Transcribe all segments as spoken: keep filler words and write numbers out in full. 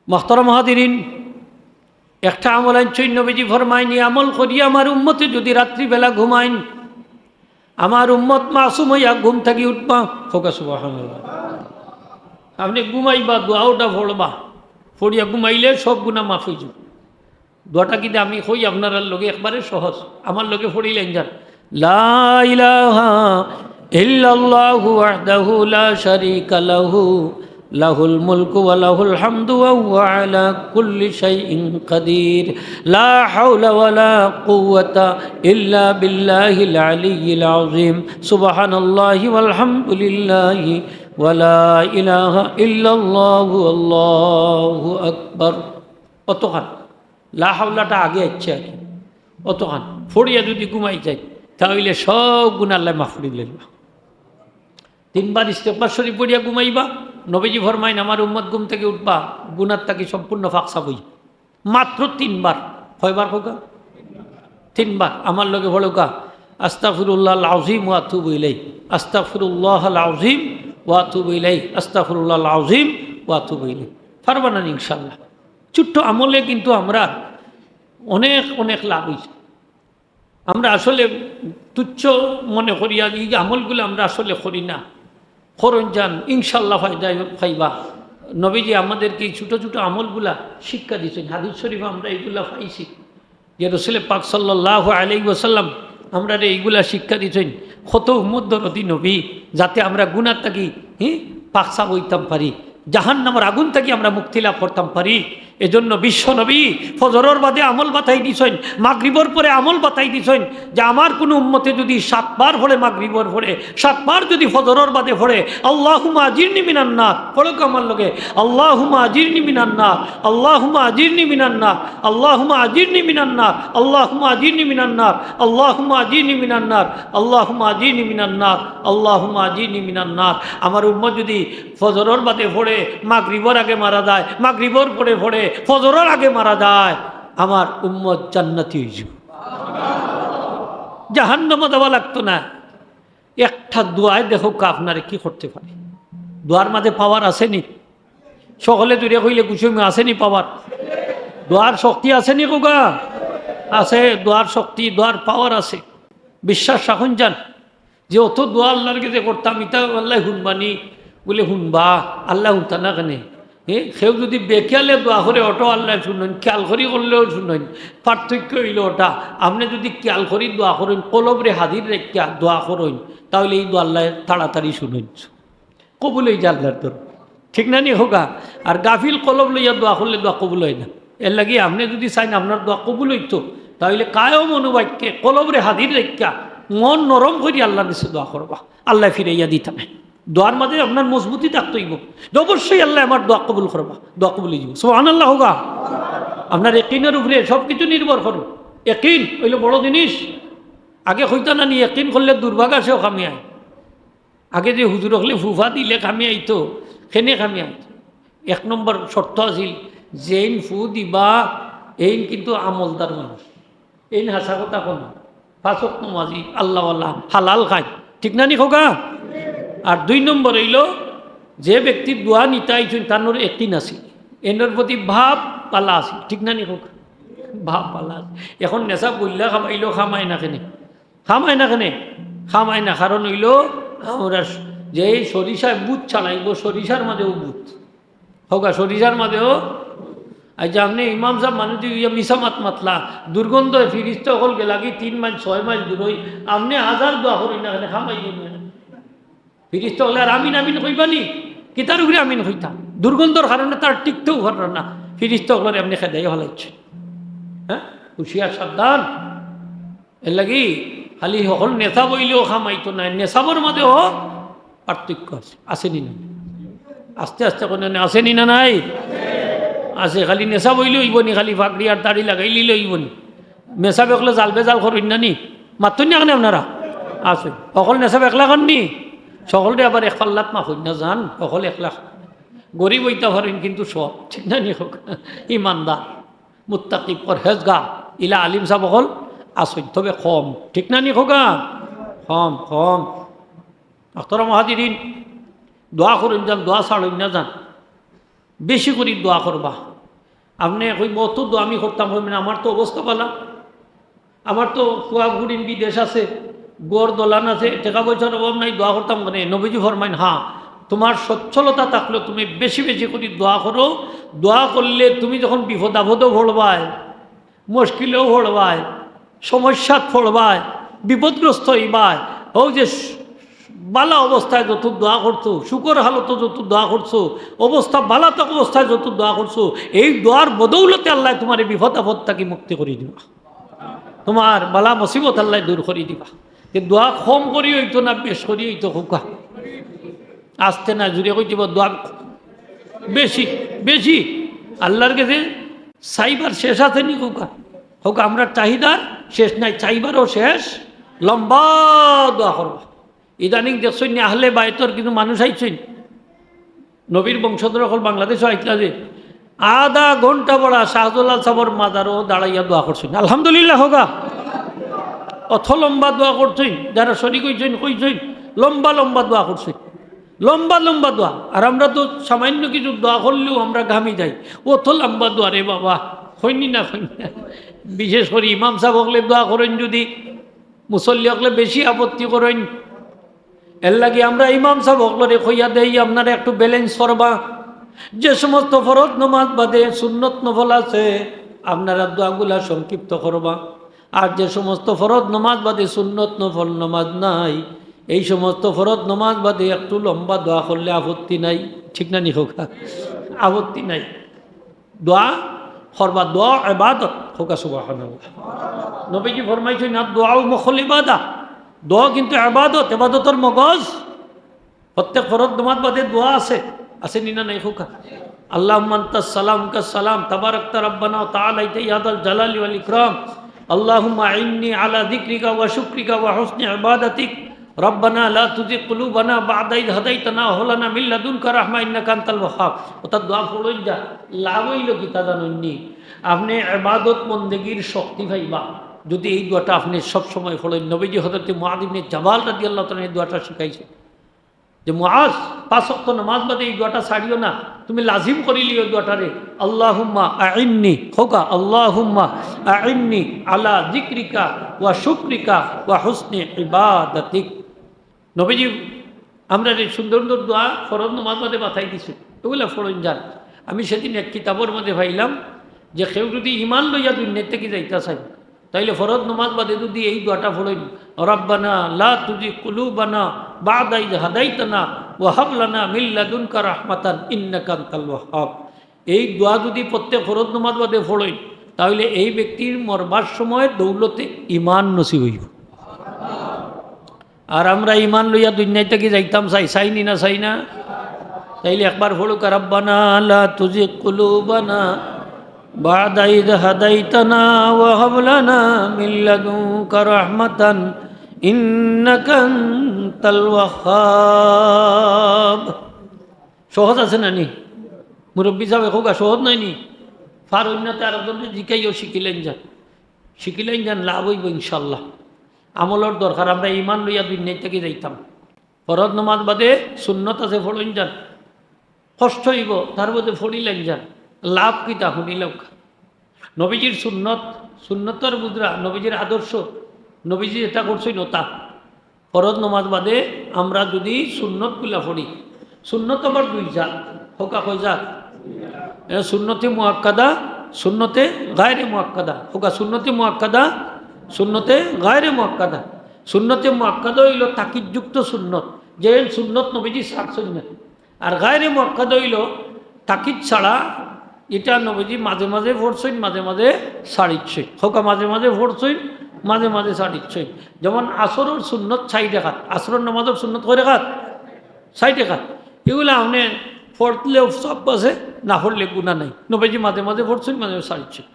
মোহতরম হাজিরিন, একটা আমল আনছইন, নবীজি ফরমাইন, "ই আমল করিয়া আমার উম্মতে যুদি রাত্রিবেলা ঘুমাইন, আমার উম্মত মাসুম অইয়া ঘুম থাকি উঠবা।" কউক্কা সুবহানাল্লাহ। আপনে ঘুমাইবা, দোয়াটা পড়বা, পড়িয়া ঘুমাইলে সব গুনা মাফ অইযিবো। দোয়াটা কিতা আমি কই আপনারার লগে, একবারে সহজ, আমার লগে পড়িলাইন যান। لا إله إلا الله وحده لا شريك له، له الملك وله الحمد وهو على كل شيء قدير، لا حول ولا قوة إلا بالله العلي العظيم، سبحان الله والحمد لله ولا إله إلا الله والله أكبر। অতখান। লা হাওলাটা আগে আইছে আর কি। অতখান পড়িয়া যুদি ঘুমাই যাই, তা অইলে সব গুনা আল্লায় মাফ করি লইবা। তিনবার ইস্তেগফার শরীফ পড়িয়া ঘুমাইবা। নবীজি ফরমাইন, "আমার উম্মত ঘুম থাকি উঠবা, গুনার থাকি সম্পূর্ণ পাক সাফ অইযিবো।" মাত্র তিনবার। কয়বার কউক্কা? তিনবার। আমার লগে পড়উক্কা, "আস্তাগফিরুল্লাহাল আযীম ওয়া আতুবু ইলাইহি, আস্তাগফিরুল্লাহাল আযীম ওয়া আতুবু ইলাইহি, আস্তাগফিরুল্লাহাল আযীম ওয়া আতুবু ইলাইহি।" পারবা না নি ইনশাআল্লাহ? ছোট্ট আমলে কিন্তু আমরার অনেক, অনেক লাভ অইছে। আমরা আসলে তুচ্ছ মনে করি, আর ই আমলগুলা আমরা আসলে করি না। করইন যান, ইনশাআল্লাহ ফায়দা পাইবা। নবীজি আমাদেরকে এই ছোট ছোট আমলগুলা শিক্ষা দিছইন। হাদিস শরীফে আমরা এইগুলা পাইছি যে রসুলে পাক সাল্লাল্লাহু আলাইহি ওয়াসাল্লাম আমরারে এইগুলা শিক্ষা দিছইন। কত উম্মত দরদি নবী, যাতে আমরা গুনার থাকি, হি, পাক সাফ অইতাম পারি, জাহান্নামর আগুন থাকি আমরা মুক্তি লাভ করতাম পারি। এজন্য বিশ্ব নবী ফজরর বাদে আমল বাতাই দিছইন, মাগরিবর পরে আমল বাতাই দিছইন, যে আমার কুনু উম্মতে যুদি সাতবার পড়ে, মাগরিবর পরে সাতবার যুদি ফজরর বাদে পড়ে, "আল্লাহুম্মা আজিরনি মিনান নার", পড়উক্কা আমার লগে, "আল্লাহুম্মা আজিরনি মিনান নার, আল্লাহুম্মা আজিরনি মিনান নার, আল্লাহুম্মা আজিরনি মিনান নার, আল্লাহুম্মা আজিরনি মিনান নার, আল্লাহুম্মা আজিরনি মিনান নার, আল্লাহুম্মা আজিরনি মিনান নার, আল্লাহুম্মা আজিরনি মিনান নার।" আমার উম্মত যুদি ফজরর বাদে পড়ে, মাগরিবর আগে মারা যায়, মাগরিবর পরে পড়ে, ফজরর আগে মারা যায়, আমার উম্মত জান্নাতি অইযিবো। জাহান্নামো যাওয়া লাগতো না। একটা দোয়ায় দেখউক্কা আপনারে কি করতে পারে। দোয়ার মাঝে power আছে নি? সকলে জুরে কইলে খুশি অইমু, আছে নি power? দোয়ার শক্তি আছে নি কউক্কা? আছে, দোয়ার শক্তি, দোয়ার power আছে। বিশ্বাস রাখইন যান। যে অত দোয়া আল্লার গেছে করতাম, ইতা আল্লায় হুনবা নি? বুলে, "হুনবা, আল্লায় হুনতা না কেনে?" হে, কেউ যুদি বেখেয়ালে দোয়া করে, অটাও আল্লায় হুনইন, খেয়াল করি করলেও হুনইন। পার্থক্য অইলো অটা, আপনে যুদি খেয়াল করি দোয়া করইন, কলবরে হাজির রাখিয়া দোয়া করইন, তা অইলে ই দোয়া আল্লায় তাড়াতাড়ি হুনইন। কবুল অইযায় আল্লার দরবারো। ঠিক না নি কউক্কা? আর গাফিল কলব লইয়া দোয়া করলে দোয়া কবুল অয় না। এরলাগি আপনে যুদি চাইন আপনার দোয়া কবুল অইতো, তা অইলে কায়ম মনোবাক্যে কলবরে হাজির রাখিয়া মন নরম করি আল্লার নিকটে দোয়া করবা, আল্লায় ফিরাইয়া দিতা নায়। দোয়ার মাঝে আপনার মজবুতি থাকতে অইবো যে অবশ্যই আল্লায় আমার দোয়া কবুল করবা, দোয়া কবুল অইযিবো। সুবহানাল্লাহ কউক্কা। আপনার একিনর উপরে সব কিছু নির্ভর করে। একিন অইলো বড় জিনিস। আগে কইতা না নি, একিন করলে দুর্ভাগা সেও কামিয়ায়। আগে যে হুজুর অকলে ফুফা দিলে কামিয়াইতো, কেনে কামিয়াইতো? এক নম্বর শর্ত আছিল, যেইন ফু দিবা, এইন কিন্তু আমলদার মানুষ, এইন হাছা কথা কইন, পাঁচ ওয়াক্ত নমাজি, আল্লাহওয়ালা, হালাল খাইন, ঠিক না নি কউক্কা? আর দুই নম্বর অইলো, যে ব্যক্তি দোয়া নিতা আইছইন, তানর একিন আছিল, এইনর প্রতি ভাব ভালা আছিল, ঠিক না নি কউক্কা? ভাব ভালা আছিল। এখন নেশা বললা খামাইলো, খামায় না কেনে? খামায় না কেনে? খামায় না, কারণ অইলো আমরা স-, যে সরিষায় ভূত ছাড়াইবো, সরিষার মাঝেও ভূত। কউক্কা, সরিষার মাঝেও। আইচ্ছা, আপনে ইমাম সাব মানুষ দিয়া মিছা মাত মাতলা, দুর্গন্ধ অয়, ফিরিস্তা অকল গেলাগি তিন মাইল, ছয় মাইল দূরই, আপনে হাজার দোয়া করইন না কেনে, খামাইবো না। ফিরিস্তা অকলে আর আমিন আমিন কইবা নি? কিতার উপরে আমিন কইতা? দুর্গন্ধর কারণে তারা টিকতেও পাররা না। ফিরিস্তা অকলরে আপনে খেদাইয়া ফালাইছইন। হ্যাঁ, হুঁশিয়ার, সাবধান। এরলাগি খালি হকল নেশাব অইলেও খামাইতো নায়, নেশাবর মাঝেও পার্থক্য আছে, আছে নি না? আস্তে আস্তে কইন না, আছে নি না নাই? আছে। খালি নেশাব অইলে অইবো নি, খালি পাগড়ি আর দাড়ি লাগাইলিলে অইবো নি? নেশাব অকলে জাল বেজাল করইন না নি? মাতইন না কেনে আপনারা? আছে। হকল নেশাব একলাখান নি? হকলরে আবার এক পাল্লাত মাপইন না যান, হকল একলাখান। গরিব অইতা পারইন কিন্তু সৎ, ঠিক না নি কউক্কা? ইমানদার, মুত্তাকি, পরহেজগার, ইলা আলিম সাব অকল আছইন, তবে কম, ঠিক না নি কউক্কা? কম, কম। মোহতরম হাজিরিন, দোয়া করইন যান, দোয়া ছাড়ইন না যান, বেশি করি দোয়া করবা। আপনে কইবা, "অত দোয়া আমি করতাম, কইবেন, আমার তো অবস্থা বালা, আমার তো ফুয়া ফুড়িন বিদেশ আছে, ঘর দলান আছে, টেকা পয়সার অভাব নাই, দোয়া করতাম কেনে?" নবীজি ফরমাইন, "হ্যাঁ, তুমার সচ্ছলতা থাকলে তুমি বেশি বেশি করি দোয়া করো। দোয়া করলে তুমি যখন বিপদ আপদও পড়বায়, মুশকিলেও পড়বায়, সমস্যাত পড়বায়, বিপদগ্রস্ত অইবায়, অউ যে স-, বালা অবস্থায় যত দোয়া করছো, সুখর হালতো যত দোয়া করছো, অবস্থা বালা থাকা অবস্থায় যত দোয়া করছো, এই দোয়ার বদৌলতে আল্লায় তুমারে বিপদ আপদ থাকি মুক্তি করি দিবা, তুমার বালা মুসিবত আল্লায় দূর করি দিবা।" তে দোয়া কম করি অইতো না বেশ করি অইতো, কউক্কা? আস্তে না, জুরে কইতে অইবো, দোয়া বেশি, বেশি। আল্লার গেছে চাইবার শেষ আছে নি, কউক্কা? কউক্কা, আমরার চাহিদার শেষ নাই, চাইবারও শেষ, লম্বা দোয়া করবা। ইদানিং দেখছইন নি, আহলে বায়তর কিছু মানুষ আইছইন, নবীর বংশধর অকল বাংলাদেশো আইছলা যে, আধা ঘন্টা বড়া শাহজালাল সাবর মাজারো দাঁড়াইয়া দোয়া করছইন, আলহামদুলিল্লাহ কউক্কা। অত লম্বা দোয়া করছইন, যারা শরিক অইছইন, কইছইন, লম্বা লম্বা দোয়া করছইন, লম্বা লম্বা দোয়া। আর আমরা তো সামান্য কিছু দোয়া করলেও আমরা ঘামি যাই, অত লম্বা দোয়া রে বাবা, কইন নি না, কইন নি না। বিশেষ করি ইমাম সাব অকলে দোয়া করইন যদি, মুসল্লি অকলে বেশি আপত্তি করইন। এরলাগি আমরা ইমাম সাব অকলরে কইয়া দেই, আপনারা একটু balance করবা। যে সমস্ত ফরজ নমাজ বাদে সুন্নত নফল আছে, আপনারা দোয়াগুলা সংক্ষিপ্ত করবা। আর যে সমস্ত ফরজ নমাজ বাদে সুন্নত নফল নমাজ নাই, এই সমস্ত ফরজ নমাজ বাদে একটু লম্বা দোয়া করলে আপত্তি নাই, ঠিক না নি কউক্কা? আপত্তি নাই। দোয়া করবা, দোয়া ইবাদত, কউক্কা সুবহানাল্লাহ। নবীজি ফরমাইছইন, "আদ-দুআউ মুখুল ইবাদা।" দোয়া কিন্তু ইবাদত, ইবাদতর মগজ। প্রত্যেক ফরজ নমাজ বাদে দোয়া আছে, আছে নি না নাই কউক্কা? আল্লাহুম্মা আনতাস সালাম, মিনকাস সালাম, তাবারাকতা রাব্বানা ওয়া তাআলাইতা ইয়া যাল জালালি ওয়াল ইকরাম। আল্লাহুম্মা আইন্নি আলা যিকরিকা ওয়া শুকরিকা ওয়া হুসনি ইবাদাতিক। রাব্বানা লা তুযিগ কুলুবানা বা'দা ইয হাদাইতানা ওয়া হাব লানা মিন লাদুনকা রাহমা ইন্নাকা আনতাল ওয়াহ্হাব। অর্থাৎ দোয়া পড়ইন যা, লাভ অইলো কিতা জানইন নি? আপনে ইবাদত বন্দেগির শক্তি পাইবা, যদি এই দোয়াটা আপনে সব সময় পড়ইন। নবীজি হযরতে মুআজ ইবনে জাবাল রাদিয়াল্লাহু তাআলা এই দোয়াটা শিখাইছে যে, "মুআজ, পাঁচ ওয়াক্ত নামাজ বাদে এই দোয়াটা ছাড়িও না, তুমি লাজিম করিলিও এই দোয়াটারে, আল্লাহুম্মা আইন্নি", কউক্কা, "আল্লাহুম্মা আইন্নি আলা যিকরিকা ওয়া শুকরিকা ওয়া হুসনি ইবাদাতিক।" নবীজি আমরারে সুন্দর সুন্দর দোয়া ফরজ নমাজ বাদে বাতাই দিছইন, এগুলা পড়ইন যান। আমি সেদিন এক কিতাবর মধ্যে পাইলাম যে কেউ যদি ইমান লইয়া দুনিয়া থাকি যাইতা চায়, তাইলে ফরজ নমাজ বাদে যদি এই দোয়াটা পড়ইন, "রাব্বানা লা তুযিগ কুলুবানা বা'দা ইয হাদাইতানা ওয়া হাব লানা মিন লাদুনকা রাহমাতান ইন্নাকা আনতাল ওয়াহ্হাব", এই দোয়া যদি প্রত্যেক ফরজ নমাজ বাদে পড়ইন, তাইলে এই ব্যক্তির মরবার সময় দৌলতে ইমান নসিব অইবো। আর আমরা ইমান লইয়া দুনিয়া থাকি যাইতাম চাই, চাই নি না, চাই না? তাইলে একবার পড়উক্কা, "রাব্বানা লা তুযিগ কুলুবানা বা'দা ইয হাদাইতানা ওয়া হাব লানা মিন লাদুনকা রাহমাতান ইন্নাকা আনতাল ওয়াহ্হাব।" সহজ আছে না নি? মুরব্বি সাবে কউক্কা, সহজ নায় নি? পারইন না তে আরকজনরে জিকাইও, শিখিলাইন যান, শিখিলাইন যান, লাভ অইবো ইনশাআল্লাহ। আমলর দরকার, আমরা ইমান লইয়া দুনিয়া থাকি যাইতাম। ফরজ নমাজ বাদে সুন্নত আছে, পড়ইন যান। কষ্ট অইবো, তার বাদে পড়িলাইন যান। লাভ কিতা হুনিলাউক্কা। নবীজির সুন্নত, সুন্নতর বুঝরা, নবীজির আদর্শ, নবীজি যেটা করছইন অতা। ফরজ নমাজ বাদে আমরা যদি সুন্নতগুলা পড়ি, সুন্নত আবার দুই জাত, কউক্কা কয় জাত? এ, সুন্নতে মুআক্কাদা, সুন্নতে গায়রে মুআক্কাদা। কউক্কা, সুন্নতে মুআক্কাদা, সুন্নতে গায়রে মুআক্কাদা। সুন্নতে মুআক্কাদা অইলো তাকিদযুক্ত সুন্নত, যে সুন্নত নবীজি ছাড়ছইন না। আর গায়রে মুআক্কাদা অইলো তাকিদ ছাড়া, ইটা নবীজি মাঝে মাঝে পড়ছইন, মাঝে মাঝে ছাড়িছইন। কউক্কা, মাঝে মাঝে পড়ছইন, মাঝে মাঝে ছাড়িছইন। যেমন আসরর সুন্নত চাইর রাকাত, আসরর নামাজর সুন্নত কয় রাকাত? চাইর রাকাত। এগুলা আপনে পড়লেও সওয়াব আছে, না পড়লে গুনা নাই। নবীজি মাঝে মাঝে পড়ছইন, মাঝে মাঝে ছাড়িছইন।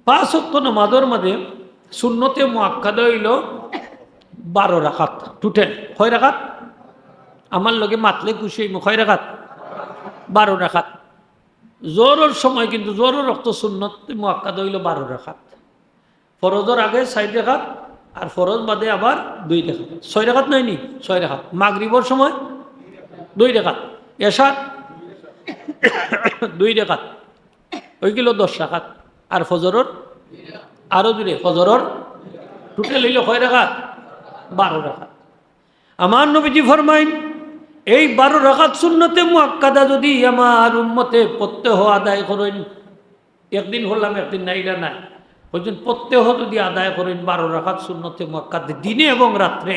পাঁচ ওয়াক্ত নামাজর মাঝে সুন্নতে মুআক্কাদা অইলো বারো রাকাত। Total কয় রাকাত? আমার লগে মাতলে খুশি অইমু, কয় রাকাত? বারো রাকাত। জোহরর সময় কিন্তু জোহরর ওয়াক্ত সুন্নতে মুআক্কাদা অইলো বারো রাকাত। ফরজর আগে চাইর রাকাত, আর ফরজ বাদে আবার দুই রাকাত, ছয় রাকাত নায় নি? ছয় রাকাত। মাগরিবর সময় দুই রাকাত, এশার দুই রাকাত, অই গেল দশ রাকাত। আর ফজরর, আরো জোরে, ফজরর টোটাল অইল কয় রাকাত? বারো রাকাত। আমার নবীজি ফরমাইন, এই বারো রাকাত সুন্নতে মুআক্কাদা যদি আমার উম্মতে প্রত্যহ আদায় করইন, একদিন করলাম, একদিন নাইলা না, ওই দিন প্রত্যহ যদি আদায় করইন বারো রাকাত সুন্নতে মুআক্কাদা দিনে এবং রাত্রে,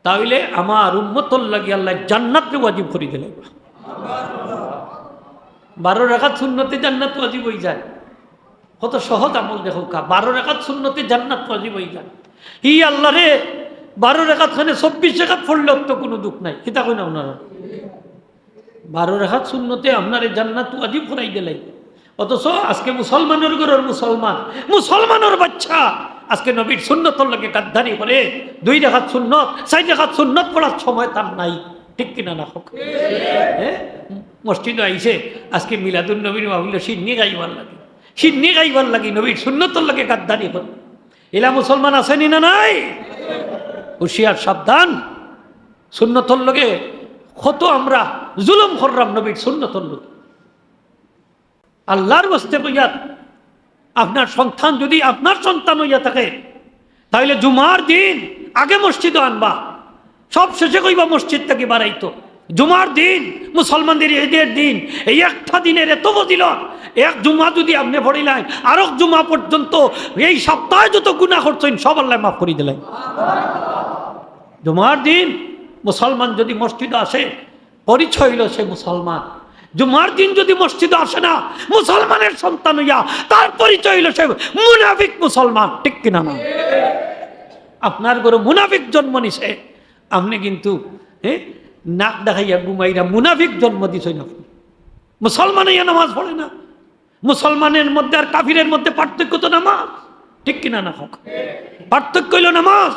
তাইলে আমার উম্মতর লাগি আল্লায় জান্নাতরে ওয়াজিব করি দিলাইবা। বারো রাকাত সুন্নতে জান্নাত ওয়াজিব অই যায়। কত সহজ আমল দেখউক্কা, বারো রাকাত সুন্নতে জান্নাত ওয়াজিব অই যায়। ই আল্লারে, বারো রাকাত খানে চব্বিশ রাকাত পড়লে তো কুনু দুখ নাই, কিতা কইন আপনারা? বারো রাকাত সুন্নতে আপনারে জান্নাত ওয়াজিব করাই দিলাই। অথচ আজকে মুসলমানর ঘরর মুসলমান, মুসলমানর বাচ্চা আজকে নবীর সুন্নতর লগে গাদ্দারি করে। দুই রাকাত সুন্নত, চাইর রাকাত সুন্নত পড়ার সময় তার নাই, ঠিক কিনা না কউক্কা? হ্যাঁ, মসজিদো আইছে, আজকে মিলাদুন নবীর মাহফিল, শিন্নি গাইবার লাগি, শিন্নি গাইবার লাগি নবীর সুন্নতর লগে গাদ্দারি করে। ইলা মুসলমান আছে নি না নাই? হুঁশিয়ার, সাবধান। সুন্নতর লগে কত আমরা জুলুম কররাম নবীর সুন্নতর লগে। আল্লার ওয়াস্তে কইয়ার, আপনার সন্তান যদি আপনার সন্তান অইয়া থাকে, তাইলে জুমার দিন আগে মসজিদো আনবা, সব শেষে কইবা মসজিদ থাকি বারাইতো। জুমার দিন, মুসলমানদের ঈদের দিন, এই একটা দিনের এত ফজিলত, এক জুমা যদি আপনে পড়িলাইন, আরক জুমা পর্যন্ত এই সপ্তাহে যত গুনা করছইন, সব আল্লায় মাফ করি দিলাইন। জুমার দিন মুসলমান যদি মসজিদো আসে, পরিচয় অইল সে মুসলমান। জুমার দিন যদি মসজিদো আসে না, মুসলমানের সন্তান অইয়া, তার পরিচয় অইল সে মুনাফিক মুসলমান, ঠিক কিনা না? আপনার ঘরো মুনাফিক জন্ম নিছে, আপনে কিন্তু, হ্যাঁ, নাক দেখাইয়া ঘুমাইরা মুনাফিক জন্ম দিছইন আপনে। মুসলমান অইয়া নামাজ পড়ে না, মুসলমানের মধ্যে আর কাফিরের মধ্যে পার্থক্য তো নামাজ, ঠিক কিনা না কউক্কা? পার্থক্য অইল নামাজ।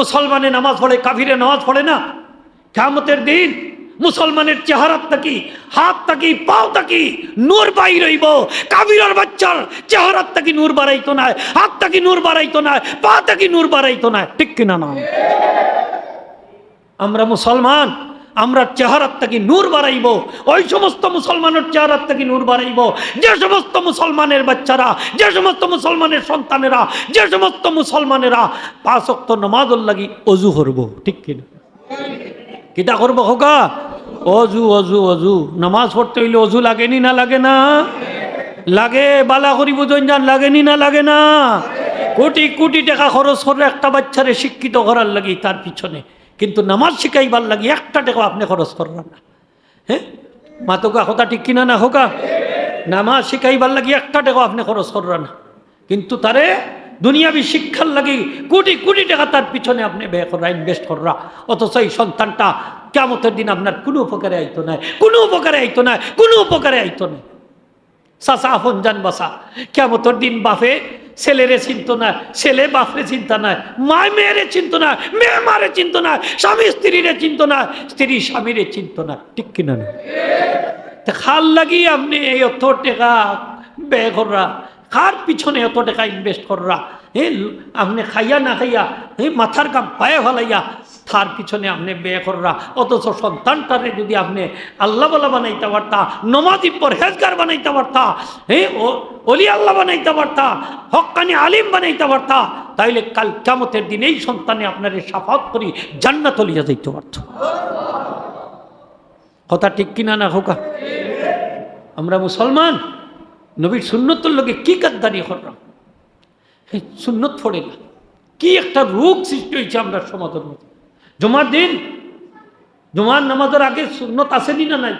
মুসলমানে নামাজ পড়ে, কাফিরে নামাজ পড়ে না। কিয়ামতের দিন মুসলমানের চেহারার থাকি, হাত থাকি, পাও থাকি নূর বাইর অইবো। কাফিরর বাচ্চার চেহারার থাকি নূর বারাইতো নায়, হাত থাকি নূর বারাইতো নায়, পা থাকি নূর বারাইতো নায়, ঠিক কিনা না? আমরা মুসলমান, আমরার চেহারার থাকি নূর বারাইবো। ওই সমস্ত মুসলমানের চেহারার থাকি নূর বারাইবো, যে সমস্ত মুসলমানের বাচ্চারা, যে সমস্ত মুসলমানের সন্তানেরা, যে সমস্ত মুসলমানেরা পাঁচ ওয়াক্ত নামাজর লাগি অজু করবো, ঠিক কিনা? কিতা করবো কউক্কা? অজু, অজু, অজু। নামাজ পড়তে অইলে অজু লাগে নি না লাগে না? লাগে। বালা করি বুঝইন যান, লাগে নি না লাগে না? কোটি কোটি টেকা খরচ কররা একটা বাচ্চারে শিক্ষিত করার লাগি, তার পিছনে, কিন্তু নামাজ শিখাইবার লাগি একটা টেকা আপনে খরচ কররা না। হ্যাঁ, মাতউক্কা কথা ঠিক কিনা না কউক্কা? নামাজ শিখাইবার লাগি একটা টেকা আপনে খরচ কররা না, কিন্তু তারে দুনিয়াবি শিক্ষার লাগি কোটি কোটি টেকা তার পিছনে আপনে ব্যয় কররা, ইনভেস্ট কররা। অথচ এই সন্তানটা কিয়ামতের দিন আপনার কুনু উপকারে আইতো নায়, কুনু উপকারে আইতো নায়, কুনু উপকারে আইতো নায়। চাচা আপন জান বাঁচা, কিয়ামতর দিন বাপে ছেলেরে চিনতো না, ছেলে বাপরে চিনতো না, মায় মেয়েরে চিনতো না, মেয়ে মারে চিনতো না, স্বামী স্ত্রীরে চিনতো না, স্ত্রী স্বামীরে চিনতো না, ঠিক কিনা না? তে কার লাগি আপনে এই অত টেকা ব্যয় কররা, কার পিছনে অত টেকা ইনভেস্ট কররা? হ্যাঁ, আপনে খাইয়া না খাইয়া, হ্যাঁ, মাথার ঘাম পায়ে ফালাইয়া তার পিছনে আপনে ব্যয় কররা, অথচ সন্তানটারে যদি আপনে আল্লাহওয়ালা বানাইতা পারতা, নমাজি পরহেজগার বানাইতা পারতা, হ্যাঁ, ও-, অলি আল্লাহ বানাইতা পারতা, হক্কানি আলিম বানাইতা পারতা, তাইলে কাল কিয়ামতের দিন এই সন্তানে আপনারে শাফাআত করি জান্নাতো লইয়া যাইতো পারতো। কথা ঠিক কিনা না কউক্কা? আমরা মুসলমান, নবীর সুন্নতর লগে কি গাদ্দারি কররাম? হে, সুন্নত পড়ে না। কি একটা রোগ সৃষ্টি অইছে আমরার সমাজর মধ্যে। জুমার দিন, জুমার নামাজর আগে সুন্নত আছে নি না নাই?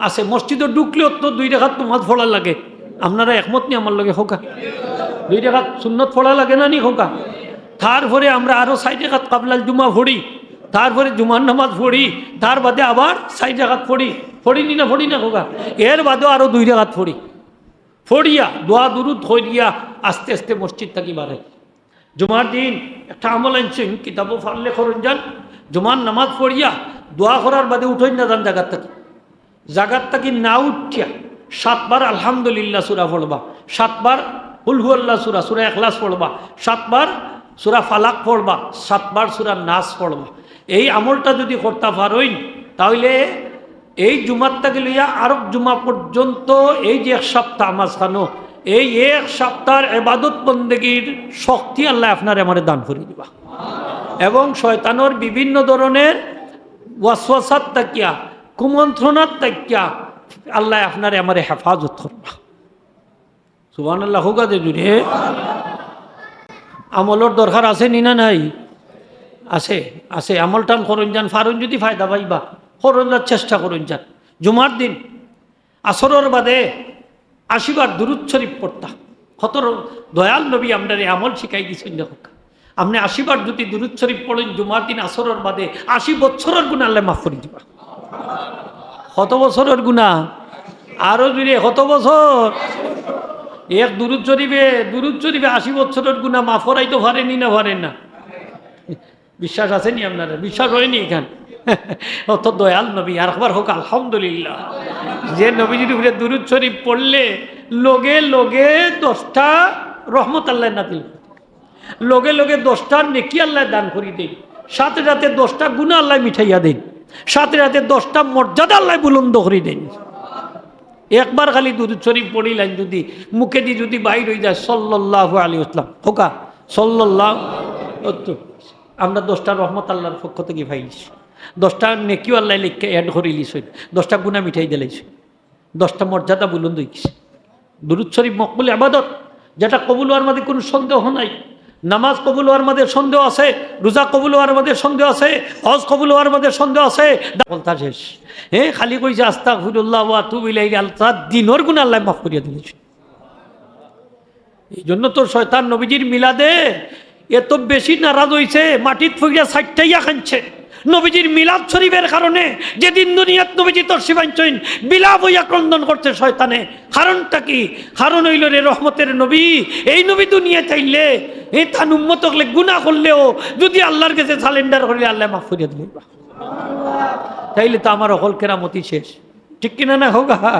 আছে। মসজিদো ঢুকলেও তো দুই রাকাত নামাজ পড়া লাগে। আপনারা একমত নি আমার লগে কউক্কা? দুই রাকাত সুন্নত পড়া লাগে না নি কউক্কা? তারপরে আমরা আরো চাইর রাকাত কাবলাল জুমা পড়ি, তারপরে জুমার নামাজ পড়ি, তার বাদে আবার চাইর রাকাত পড়ি, পড়ি নি না, পড়ি না কউক্কা? এর বাদেও আরো দুই রাকাত পড়ি। পড়িয়া, দোয়া দুরুদ করিয়া আস্তে আস্তে মসজিদ থাকি বারে। জুমার দিন একটা আমল আনছইন, কিতাবো পারলে করইন যান। জুমার নামাজ পড়িয়া দোয়া করার বাদে উঠইন না যান জাগার থাকি। জাগার থাকি না উঠিয়া সাতবার আলহামদুলিল্লাহ সূরা পড়বা, সাতবার কুল হুয়াল্লাহ সূরা, সূরা ইখলাস পড়বা, সাতবার সূরা ফালাক পড়বা, সাতবার সূরা নাস পড়বা। এই আমলটা যদি করতা পারইন, তাইলে এই জুমার থাকি লইয়া আরক জুমা পর্যন্ত এই যে এক সপ্তাহ মাঝখানো, এই এক সপ্তাহর ইবাদত বন্দেগীর শক্তি আল্লায় আপনারে আমারে দান করি দিবা। এবং শয়তানর বিভিন্ন ধরনের ওয়াসওয়াসাত থাকিয়া, কুমন্ত্রণাত থাকিয়া আল্লায় আপনারে আমারে হেফাজত করবা। সুবহানাল্লাহ, কউক্কা দে জুরে। আমলর দরকার আছে নি না নাই? আছে, আছে। আমলটান করইন যান, পারইন যুদি ফায়দা পাইবা, করইন যান, চেষ্টা করইন যান। জুমার দিন আসরর বাদে আশি বার দুরুদ শরিফ পড়তা। কত র-, দয়াল নবী আমরারে আমল শিখাই দিছইন, দেখউক্কা। আপনে আশি বার যুদি দুরুদ শরিফ পড়ইন জুমার দিন আসরর বাদে, আশি বছরর গুনা আল্লায় মাফ করি দিবা। কত বছরর গুনা? আরো জুরে, কত বছর? এক দুরুদ শরিফে, দুরুদ শরিফে আশি বছরর গুনা মাফ করাইতো পারে নি না পারে না? বিশ্বাস আছে নি আপনারার? বিশ্বাস অয় নি ইখান? অত দয়াল নবী, আরকবার কউক্কা আলহামদুলিল্লাহ। যে নবীজির উপরে দুরুদ শরিফ পড়লে লগে লগে দশটা রহমত আল্লায় নাজিল, লগে লগে দশটা নেকি আল্লায় দান করি দেইন, সাথে সাথে দশটা গুনা আল্লায় মিটাইয়া দেইন, সাথে সাথে দশটা মর্যাদা আল্লায় বুলন্দ করি দেইন। একবার খালি দুরুদ শরিফ পড়িলাইন যুদি, মুখেদি যুদি বাইর অই যায় সাল্লাল্লাহু আলাইহি ওয়াসাল্লাম, কউক্কা সাল্লাল্লাহু, অত আমরা দশটা রহমত আল্লার পক্ষ থাকি পাইলিছি, দশটা নেকিও আল্লায় লেখিয়া add করিলিছইন, দশটা গুনা মিটাই দিলাইছইন, দশটা মর্যাদা বুলন্দ অইগেছে। দুরুদ শরিফ মকবুল ইবাদত, যেটা কবুল অওয়ার মাঝে কুনু সন্দেহ নাই। নামাজ কবুল অওয়ার মাঝে সন্দেহ আছে, রোজা কবুল অওয়ার মাঝে সন্দেহ আছে, হজ কবুল অওয়ার মাঝে সন্দেহ আছে, দা-, বলতা শেষ। হে, খালি কইছে আস্তাগফিরুল্লাহ ওয়া আতুবু ইলাইহি, আল্লাহ দিনর গুনা আল্লায় মাফ করিয়া দিলাইছইন। এই জন্য তো শয়তান নবীজির মিলাদে এত বেশি নারাজ অইছে, মাটিত পড়িয়া ছাইট্টাইয়া কানছে। নবীজির মিলাদ শরিফের কারণে, যেদিন দুনিয়াত নবীজি তশরিফ আনছইন, বিলাপ অইয়া ক্রন্দন করছে শয়তানে। কারণটা কি? কারণ অইলো রে রহমতের নবী, এই নবী দুনিয়াত আইলে, এ তান উম্মত অকলে গুনা করলেও যুদি আল্লার গেছে surrender করিলে আল্লায় মাফ করিয়া দিলাইবা। তাইলে তো আমার হকল কেরামতি শেষ। ঠিক কিনা না কউক্কা?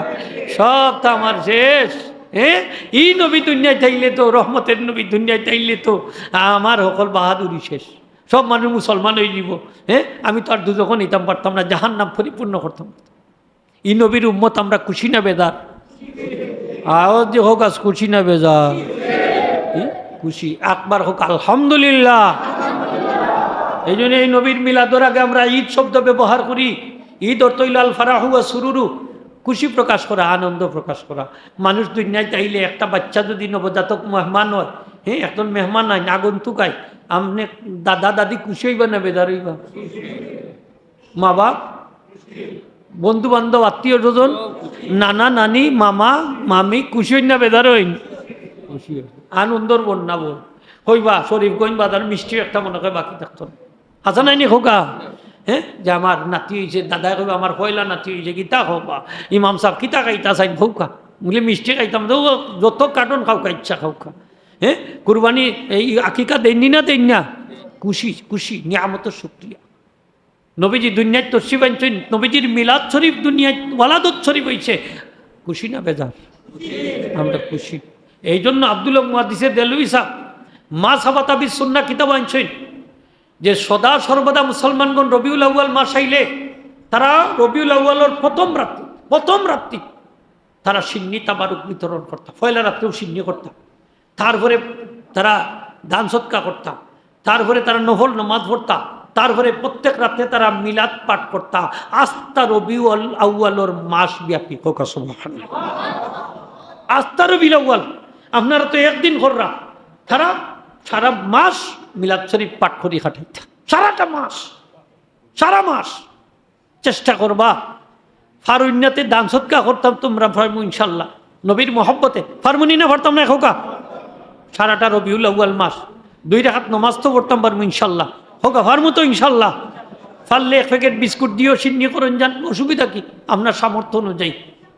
সব তো আমার শেষ। হ্যাঁ, ই নবী দুনিয়াত আইলে তো, রহমতের নবী দুনিয়াত আইলে তো আমার হকল বাহাদুরি শেষ। সব মানুষ মুসলমান অইযিবো। হ্যাঁ, আমি তো আর দুজখো নিতাম পারতাম না, জাহান্নাম পরিপূর্ণ করতাম। ই নবীর উম্মত আমরা খুশি না বেজার? আওয়াজ দি কউক্কা, খুশি না বেজার? ই খুশি। আরকবার কউক্কা আলহামদুলিল্লাহ। এই জন্য এই নবীর মিলাদর আগে আমরা ঈদ শব্দ ব্যবহার করি। ঈদ অর্থ অইলো আল ফারাহু ওয়া সুরুরু, খুশি প্রকাশ করা, আনন্দ প্রকাশ করা। মানুষ দুনিয়াত আইলে, একটা বাচ্চা যুদি নবজাতক মেহমান অয়, হ্যাঁ, একজন মেহমান আইন, আগন্তুক আইন, আপনে দাদা দাদি খুশি অইবা না বেজার অইবা? মা বাপ, বন্ধু বান্ধব, আত্মীয় স্বজন, নানা নানি, মামা মামি খুশি অইন না বেজার অইন? খুশি অইন। আনন্দর বন্যা বইন। কইবা শরীফগঞ্জ বাজার মিষ্টি একটা মনে কয় বাকি থাকতো না। আছে নায় নি কউক্কা? হ্যাঁ, যে আমার নাতি অইছে, দাদায় কইবা আমার পয়লা নাতি অইছে, কিতা কইবা? ইমাম সাব কিতা খাইতা চাইন কউক্কা? বুলে মিষ্টি খাইতাম, তো যত কার্টন খাউক্কা, ইচ্ছা খাউক্কা। হ্যাঁ, কুরবানি, এই আকিকা দেইন নি না দেইন না? খুশি, খুশি, নিয়ামতর শুকরিয়া। নবীজি দুনিয়াত তশরিফ আনছইন, নবীজির মিলাদ শরীফ দুনিয়াত ওয়ালাদত শরীফ অইছে, খুশি না বেজার? আমরা খুশি। এই জন্য আব্দুল হক মুহাদ্দিসে দেহলভী সাব মা সাবাতা বিস সুন্নাহ কিতাব আনছইন, যে সদা সর্বদা মুসলমানগণ রবিউল আউয়াল মাস আইলে তারা রবিউল আউয়ালর প্রথম রাত্রি, প্রথম রাত্রি তারা শিন্নি তাবারুক বিতরণ করতা, পয়লা রাত্রেও শিন্নি করতা, তারপরে তারা দান সদকা করতা, তারপরে তারা নফল নামাজ পড়তা, তারপরে প্রত্যেক রাতে তারা মিলাদ পাঠ করতা। আস্তা রবিউল আউয়ালর মাস ব্যাপী, কউক্কা সুবহানাল্লাহ। আস্তা রবিউল আউয়াল, আপনারা তো একদিন কররা, তারা সারা মাস মিলাদ শরীফ পাঠ করি কাটাইতা, সারাটা মাস, সারা মাস। চেষ্টা করবা, পারইন না তে দান সদকা করতাম, তোমরা পারমু ইনশাল্লাহ। নবীর মহব্বতে পারমু নি না পারতাম না, কউক্কা? সারাটা রবিউল আউয়াল মাস দুই রাকাত নামাজ তো পড়তাম পারমু ইনশাল্লাহ, কউক্কা? পারমু তো ইনশাল্লাহ। পারলে এক প্যাকেট বিস্কুট দিও, শিন্নি করইন যান, অসুবিধা কি? আপনার সামর্থ্য অনুযায়ী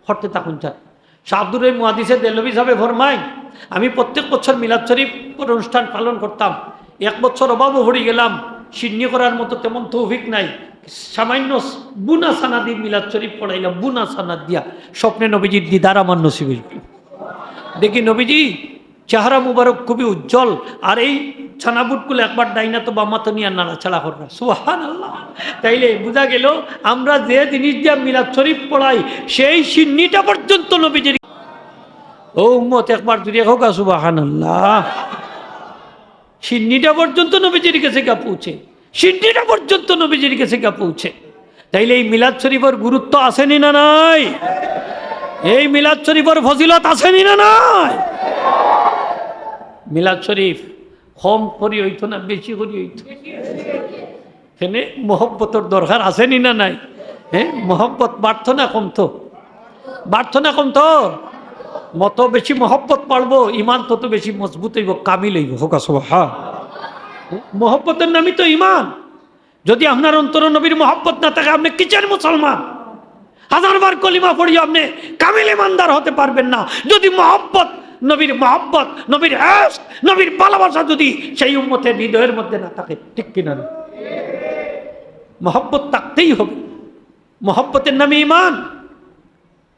করতে থাকুন যান। শাহ আব্দুর রহিম মুহাদ্দিসে দেহলভী সাবে ফরমাইন, আমি প্রত্যেক বছর মিলাদ শরীফ অনুষ্ঠান পালন করতাম, এক বছর অভাবো পড়ি গেলাম, শিন্নি করার মতো তেমন তৌফিক নাই, সামান্য বুনা চানা দি মিলাদ শরীফ পড়াইলাম, বুনা চানা দিয়া। স্বপ্নে নবীজির দিদার আমার নসিব অইল। দেখি নবীজি চেহারা মুবারক খুবই উজ্জ্বল, আর এই ছানাবুটগুলো একবার ডাইনাত বামাত নিয়া নাড়াচাড়া কররা। সুবহানাল্লাহ। তাইলে বুঝা গেল, আমরা যে জিনিস দিয়া মিলাদ শরীফ পড়াই, সেই শিন্নিটা পর্যন্ত নবীজির। ও উম্মত, একবার জুরে কউক্কা সুবহানাল্লাহ। শিন্নিটা পর্যন্ত নবীজির গেছে গিয়া পৌঁছে, শিন্নিটা পর্যন্ত নবীজির গেছে গিয়া পৌঁছে। তাইলে এই মিলাদ শরীফর গুরুত্ব আছে নি না নাই? এই মিলাদ শরীফর ফজিলত আছে নি না নাই? মিলাদ শরীফ কম করি অইতো না বেশি করি অইতো? কেনে মহব্বতর দরকার আছে নি না নাই? হ্যাঁ, মহব্বত বাড়তো না কমতো? বাড়তো না কমতো? যত বেশি মহব্বত বাড়বো, ইমান তত বেশি মজবুত অইবো, কামিল অইবো। কউক্কা সুবহান। মহব্বতর নামই তো ইমান। যদি আপনার অন্তরো নবীর মহব্বত না থাকে, আপনে কিসের মুসলমান? হাজারবার কলিমা পড়িয়া আপনে কামিল ইমানদার হতে পারবেন না। যদি মহব্বত, নবীর মহব্বত, নবীর ইশক, নবীর ভালোবাসা যদি সেই উম্মতের হৃদয়ের মধ্যে না থাকে, ঠিক কিনা না? মহব্বত থাকতেই হবে। মহব্বতের নামই ইমান।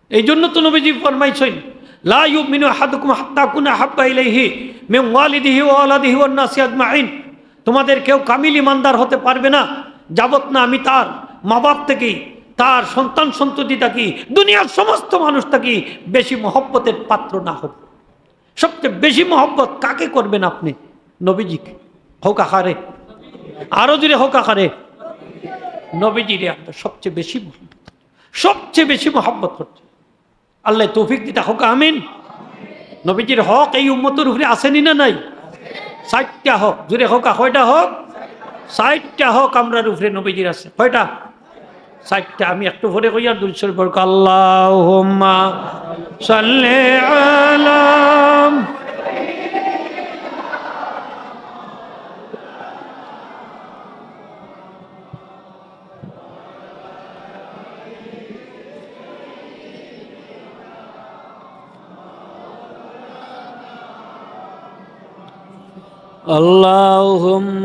এই জন্য তো নবীজি ফরমাইছইন, "লা ইউমিনু আহাদুকুম হাত্তা আকুনা আহাব্বা ইলাইহি মিন ওয়ালিদিহি ওয়া ওয়ালাদিহি ওয়ান নাসি আজমাইন।" তোমাদের কেউ কামিল ইমানদার হতে পারবে না, যাবত না আমি তার মা বাপ থাকি, তার সন্তান সন্ততি থাকি, দুনিয়ার সমস্ত মানুষ থাকি বেশি মহব্বতের পাত্র না হব। সবচেয়ে বেশি মহব্বত কাকে করবেন আপনি? নবীজিকে। কউক্কা কারে? আরো জুরে কউক্কা কারে? নবীজিরে আমরা সবচেয়ে বেশি মহব্বত, সবচেয়ে বেশি মহব্বত করছি। আল্লায় তৌফিক দিতা, কউক্কা আমিন। নবীজির হক এই উম্মতর উপরে আছে নি না নাই? চাইরটা হক, জুরে কউক্কা, কয়টা হক? চাইরটা হক আমরার উপরে নবীজির আছে। কয়টা? চাইরটা। আমি একটু পরে কইয়ার, দুরূদ শরীফ পড়উক্কা, আল্লাহুম্মা সাল্লি আলা। اللهم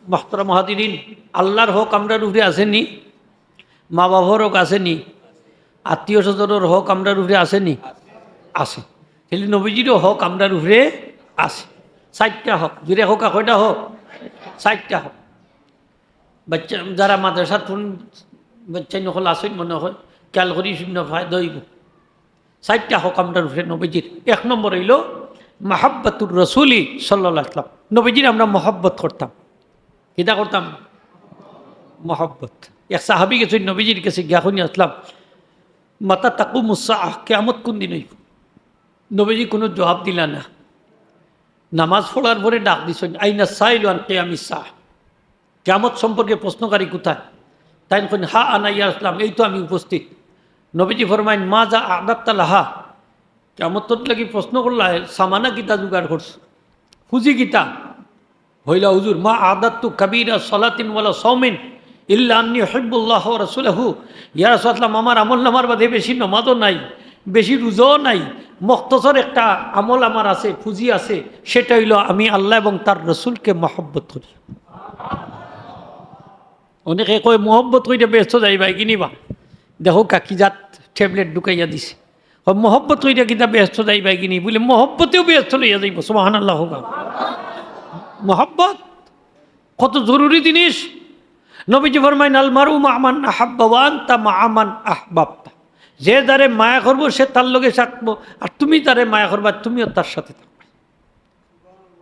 মুহতারাম হাজিরিন, আল্লাহর হক আমরার উপরে আছে নি? মা বাবার হক আছে নি? আত্মীয় স্বজনর হক আমরার উপরে আছে নি? আছে। তাইলে নবীজিরও হক আমরার উপরে আছে। চাইরটা হক। জুরে কউক্কা, কয়টা হক? চাইরটা হক। বাচ্চা, যারা মাদ্রাসাত পড়ইন, বাচ্চাইন অকল আছইন মনে হয়, খেয়াল করি হুনইন, ফায়দা অইবো। চাইরটা হক আমরার উপরে নবীজির। এক নম্বর অইলো মাহাব্বাতুর রাসূলি সাল্লাল্লাহু আলাইহি ওয়াসাল্লাম। নবীজির আমরা মহব্বত করতাম। কিতা করতাম? মহব্বত। এক সাহাবী গেছইন নবীজির গেছে গিয়া কইন, "ইয়া রাসূলাল্লাহ, মাতা তাকুমুস সাআহ, কিয়ামত কুন দিন অইবো?" নবীজি কুনু জুয়াব দিলা না। নামাজ পড়ার পরে ডাক দিছইন, "আইনা সাইলু আন কিয়ামিস সাআহ?" কিয়ামত সম্পর্কে প্রশ্নকারী কোথায়? তাইন কইন, "হা আনা ইয়া রাসূলাল্লাহ, এই তো আমি উপস্থিত।" নবীজি ফরমাইন, "মাযা আ'দাদতা লাহা?" কিয়ামতর লাগি প্রশ্ন করলা, সামানা কিতা জোগাড় করছো? পুঁজি কিতা? কইলা, "হুজুর, মা আ'দাদতু কাবীরা সালাতিন ওয়ালা সাওমিন ইল্লা আন্নী উহিব্বুল্লাহ ওয়া রাসূলাহু।" ইয়া রাসূলাল্লাহ, আমার আমল নামার বাদে বেশি নামাজও নাই, বেশি রোজাও নাই, মুখতসর একটা আমল আমার আছে, পুঁজি আছে, সেটা অইলো আমি আল্লাহ এবং তার রসুলকে মহব্বত করি। অনেকে কয়, "মহব্বত কইরা বেহেস্তো যাইবায় গি নি বা?" দেখো, কাকি জাত ট্যাবলেট ঢুকাইয়া দিছে। কয়, "মহব্বত কইরা কিতা বেহেস্তো যাইবায় গি নি?" বুলে, "মহব্বতেও বেহেস্তো লইয়া যাইবো।" সুবহানাল্লাহ কউক্কা। মহব্বত কত জরুরি জিনিস। নবীজি ফরমাইন, "আল মারউ মা'আ মান আহাব্বা ওয়া আনতা মা'আ মান আহবাবতা।" যে যারে মায়া করবো, সে তার লগে থাকবো, আর তুমি যারে মায়া করবা, তুমিও তার সাথে থাকবে।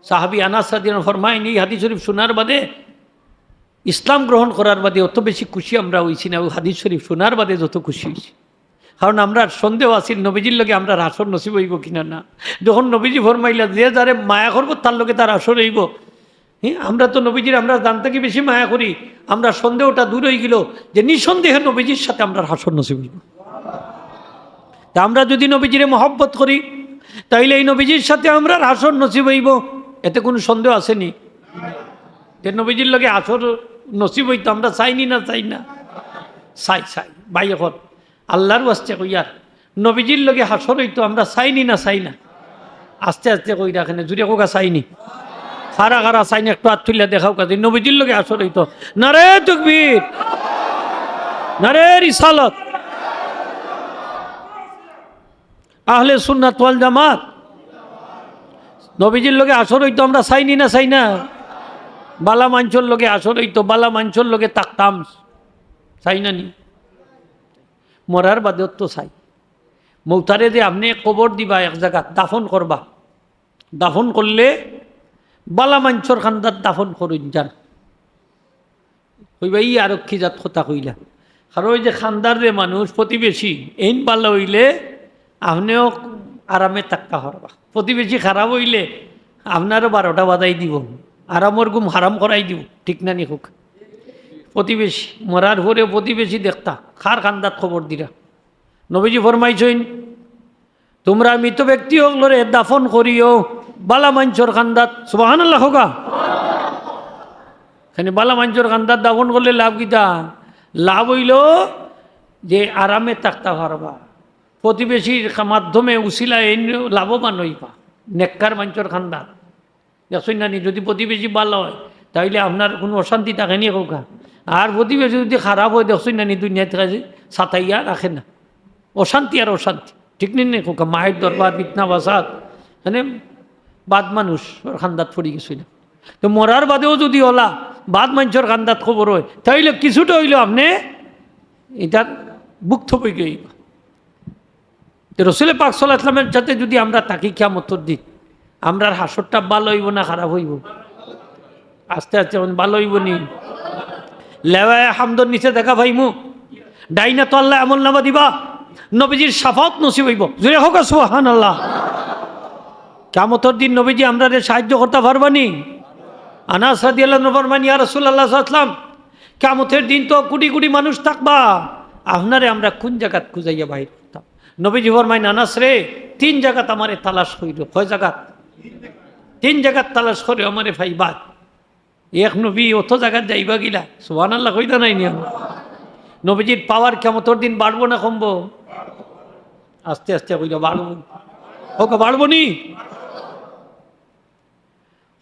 সাহাবী আনাস রাদিয়াল্লাহু আনহু ফরমাইন, এই হাদিস শরীফ শোনার বাদে, ইসলাম গ্রহণ করার বাদে অত বেশি খুশি আমরা অইছি না, ওই হাদিস শরীফ শোনার বাদে যত খুশি অইছি। কারণ আমরার সন্দেহ আছিল নবীজির লগে আমরার হাশর নসিব অইবো কিনা না। যখন নবীজি ফরমাইলা, "যে যারে মায়া করবো, তার লগে তার হাশর অইবো।" হ্যাঁ, আমরা তো নবীজিরে আমরার জান থাকি বেশি মায়া করি, আমরার সন্দেহটা দূর অইগেলো যে নিঃসন্দেহে নবীজির সাথে আমরার হাশর নসিব অইবো। তে আমরা যুদি নবীজিরে মহব্বত করি, তাইলে এই নবীজির সাথে আমরার হাশর নসিব অইবো, এতে কুনু সন্দেহ আছে নি? তে নবীজির লগে হাশর নসিব অইতো আমরা চাই নি না চাই না? চাই, চাই। ভাই অকল, আল্লাহর ওয়াস্তে কইয়ার, নবীজির লগে হাশর অইতো আমরা চাইনি না চাই না? আস্তে আস্তে কইরা কেনে, জুরে কউক্কা চাইনি। কারা কারা চাইন একটু আত তুলিয়া দেখাউক্কা, যে নবীজির লগে হাশর অইতো। নারে তকবীর, নারে রিসালত। আহলে সুন্নাত ওয়াল জামাত, নবীজির লগে হাশর অইতো আমরা চাইনি না চাই না? বালা মানষর লগে হাশর অইতো, বালা মানষর লগে থাকতাম, চাই না নি? মরার বাদেও তো চাই। মৌতারে যে আপনে কবর দিবা, এক জাগাত দাফন করবা, দাফন করলে বালা মানষর কান্দাত দাফন করইন যান। কইবা, "ই আরক্ষী জাত কথা কইলা।" কারণ ওই যে কান্দার যে মানুষ, প্রতিবেশী, এইন বালা অইলে আপনেও আরামে থাকতা পারবা। প্রতিবেশী খারাপ অইলে আপনারও বারোটা বাজাই দিবো, আরামর ঘুম হারাম করাই দিবো, ঠিক না নি কউক্কা? প্রতিবেশী মরার পরে প্রতিবেশী দেখতা, কার কান্দাত কবর দিরা। নবীজি ফরমাইছইন, "তুমরা মৃত ব্যক্তি অকলরে দাফন করিও বালা মানষর কান্দাত।" সুবহানাল্লাহ কউক্কা। কেনে বালা মানষর কান্দাত দাফন করলে লাভ কিতা? লাভ অইলো যে আরামে থাকতা পারবা, প্রতিবেশীর কা-, মাধ্যমে উসিলায় এইন লাভবান অইবা। নেককার মানষর কান্দাত দেখছইন না নি, যদি প্রতিবেশী বালা অয়, তাইলে আপনার কুনু অশান্তি থাকে নি কউক্কা? আর প্রতিবেশী যদি খারাপ অয়, দেখছইন না নি, দুনিয়াত থাকি সাতাইয়া রাখে না, অশান্তি আর অশান্তি, ঠিক নি নি কউক্কা? মায়ের দরবার, ফিতনা, ফাসাদ, মানে বাদ মানষর কান্দাত পড়ি গেছইন। তো মরার বাদেও যদি অলা বাদ মানষর কান্দাত কবর অয়, তাইলে কিছুটা অইলেও আপনে ইটার ভুক্তভোগী অইবা। তো রসুল পাক সাল্লাল্লাহু আলাইহি ওয়াসাল্লামের সাথে যদি আমরা থাকি কিয়ামতর দিন, আমরার হাশরটা বালা অইবো না খারাপ অইবো? আস্তে আস্তে অখন বালা অইবো নি? লেওয়ায়ে হামদর নিচে জাগা পাইমু, ডাইন আতো আল্লায় আমলনামা দিবা, নবীজির শাফাআত নসিব অইবো। জুরে কউক্কা সুবহানাল্লাহ। কিয়ামতর দিন নবীজি আমরারে সাহায্য করতা পারবা নি? আনাস রাদিয়াল্লাহু আনহু ফরমাইন, "ইয়া রাসূলুল্লাহ সাল্লাল্লাহু আলাইহি ওয়াসাল্লাম, কিয়ামতর দিন তো কুটি কুটি মানুষ থাকবা, আপনারে আমরা কুন জাগাত খুজাইয়া বাইর করতাম?" নবীজি ফরমাইন, "আনাস রে, তিন জাগাত আমারে তালাশ করিও।" কয় জাগাত? তিন জাগাত তালাশ করিও, আমারে পাইবা। এক নবী অত জাগাত যাইবা গিলা, সুবহানাল্লাহ কইতা নায় নি? নবীজির পাওয়ার কিয়ামতর দিন বাড়বো না কমবো? আস্তে আস্তে কইলা বাড়বো। কউক্কা বাড়বো নি?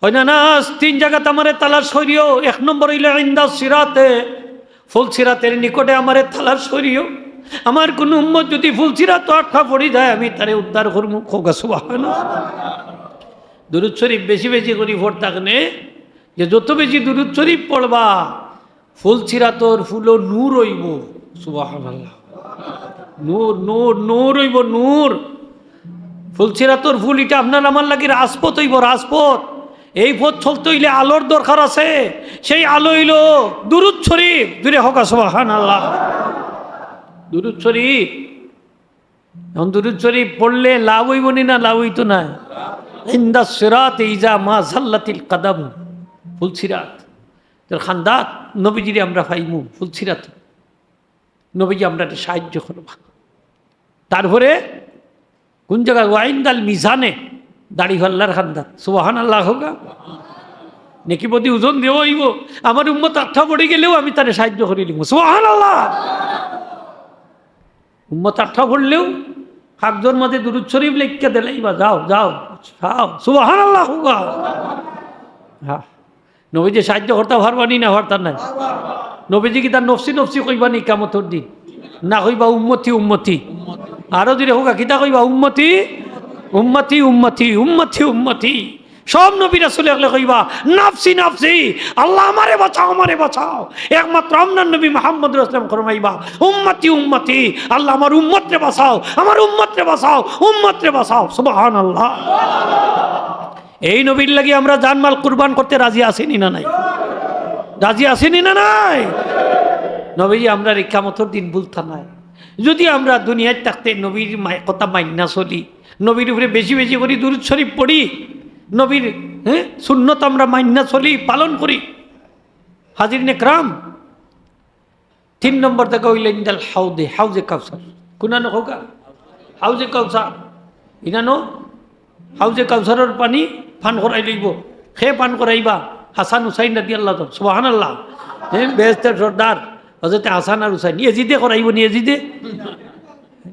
কইন, "আনাস, তিন জাগাত আমারে তালাশ করিও। এক নম্বর অইলো ইনদা সিরাতে, ফুলসিরাতের নিকটে আমারে তালাশ করিও। আমার কুনু উম্মত যদি ফুলসিরাতো আটকা পড়ি যায়, আমি তারে উদ্ধার করমু।" কউক্কা সুবহানাল্লাহ। দুরূদ শরীফ বেশি বেশি করি পড়তা কেনে, যে যত বেশি দুরূদ শরীফ পড়বা, ফুলসিরাতর ফুলো নূর অইবো। সুবহানাল্লাহ। নূর, নূর, নূর অইবো, নূর। ফুলসিরাতর ফুল ইটা আপনার আমার লাগি রাজপথ অইবো, রাজপথ। এই পথ চলতে অইলে আলোর দরকার আছে। সেই আলো অইলো দুরূদ শরীফ। জুরে কউক্কা সুবহানাল্লাহ। দুরূদ শরীফ। অখন দুরূদ শরীফ পড়লে লাভ অইবো নি না লাভ অইতো নায়? ইনদা সিরাতে ইজা মা জাল্লাতিল কাদাম। ফুলসিরাত। তোর কান্দাত নবীজিরে আমরা পাইমু, ফুলসিরাত। নবীজি আমরারে সাহায্য করবা। তারপরে কুন জাগাত? ওয়া ইনদাল মিজানে, দাড়িপাল্লার কান্দাত। সুবহানাল্লাহ কউক্কা। নেকি বদি ওজন দেওয়া অইবো। আমার উম্মত আটকা পড়ি গেলেও আমি তারে সাহায্য করি দিমু। সুবহানাল্লাহ। উম্মত আটকা পড়লেও কাগজর মাঝে দুরূদ শরীফ লেখিয়া দিলাইবা, যাও, যাও, যাও। সুবহানাল্লাহ কউক্কা। হ্যাঁ। নবীজি সাহায্য করতা পারবা নি না পারতা নায়? নবীজি কিতা নফসি নফসি কইবা নি কিয়ামতর দিন? না কইবা উম্মতি, উম্মতি। আরো জুরে কউক্কা, কিতা কইবা? উম্মতি, উম্মতি, উম্মতি, উম্মতি, উম্মতি। সব নবী রাসূল অকলে কইবা, "নাফসি, নাফসি, আল্লাহ আমারে বাঁচাও, আমারে বাঁচাও।" একমাত্র আমরার নবী মুহাম্মদ রাসূল ফরমাইবা, "উম্মতি, উম্মতি, আল্লাহ আমার উম্মতরে বাঁচাও, আমার উম্মতরে বাঁচাও, উম্মতরে বাঁচাও।" সুবহানাল্লাহ। এই নবীর লাগি আমরা জানমাল কুরবান করতে রাজি আছি নি না নাই? রাজি আছি নি না নাই? নবীজি আমরারে কিয়ামতর দিন ভুলতা নায়। যদি আমরা দুনিয়াত থাকতে নবীর মা-, কথা মাইন্না চলি, নবীর উপরে বেশি বেশি করি দুরূদ শরীফ পড়ি, নবীর, হ্যাঁ, সুন্নত আমরা মাইন্না চলি, পালন করি। হাজিরিনে কেরাম, তিন নম্বর জাগা অইলো ইনদাল হাউদে, হাউজে কাউসার। কুনানো কউক্কা? হাউজে কাউসার। ইনানো হাউজে কাউসারর পানি পান করাইলাইবো। কে পান করাইবা? হাসান হুসাইন রাদিয়াল্লাহু তাআলা। সুবহানাল্লাহ। হ্যাঁ, বেহেশতের সর্দার। হজরতে হাসান আর হুসাইন, এজিদে করাইবো নি? এজিদে,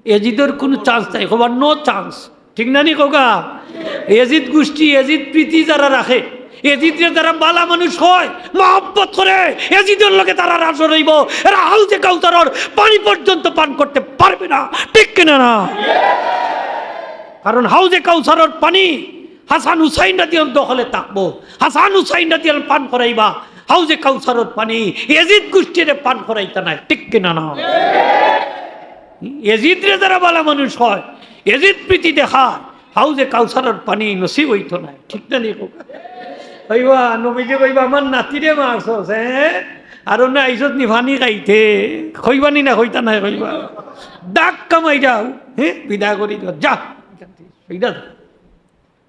এজিদর কুনু চান্স নাই, কইবা নো চান্স। ঠিক না নি কউক্কা? এজিদ গুষ্টি, এজিদ প্রীতি যারা রাখে, এজিদরে যারা বালা মানুষ কয়, মহব্বত করে, এজিদর লগে তারার হাশর অইবো। এরা হাউজে কাউসারর পানি পর্যন্ত পান করতে পারবে না। ঠিক কিনা না? কারণ হাউজে কাউসারর পানি হাসান হুসাইন রাদিয়াল্লাহু দখলে থাকবো। হাসান হুসাইন রাদিয়াল্লাহু পান করাইবা হাউজে কাউসারর পানি, এজিদ গুষ্টিরে পান করাইতা নায়। ঠিক কিনা না? এজিদরে যারা বালা মানুষ কয়, এজিদ প্রীতি দেখায়, হাউজে কাউসারর পানি নসিব অইতো নায়। ঠিক না নি কউক্কা? কইবা, নবীজি কইবা, "আমার নাতিরে মারছস, হ্যাঁ? আর অনে আইছস নি পানি খাইতে?" কইবা নি না, কইতা নায়, কইবা। ধাক্কা মাইরাও, হ্যাঁ, বিদায় করি দেও, যা। এইটা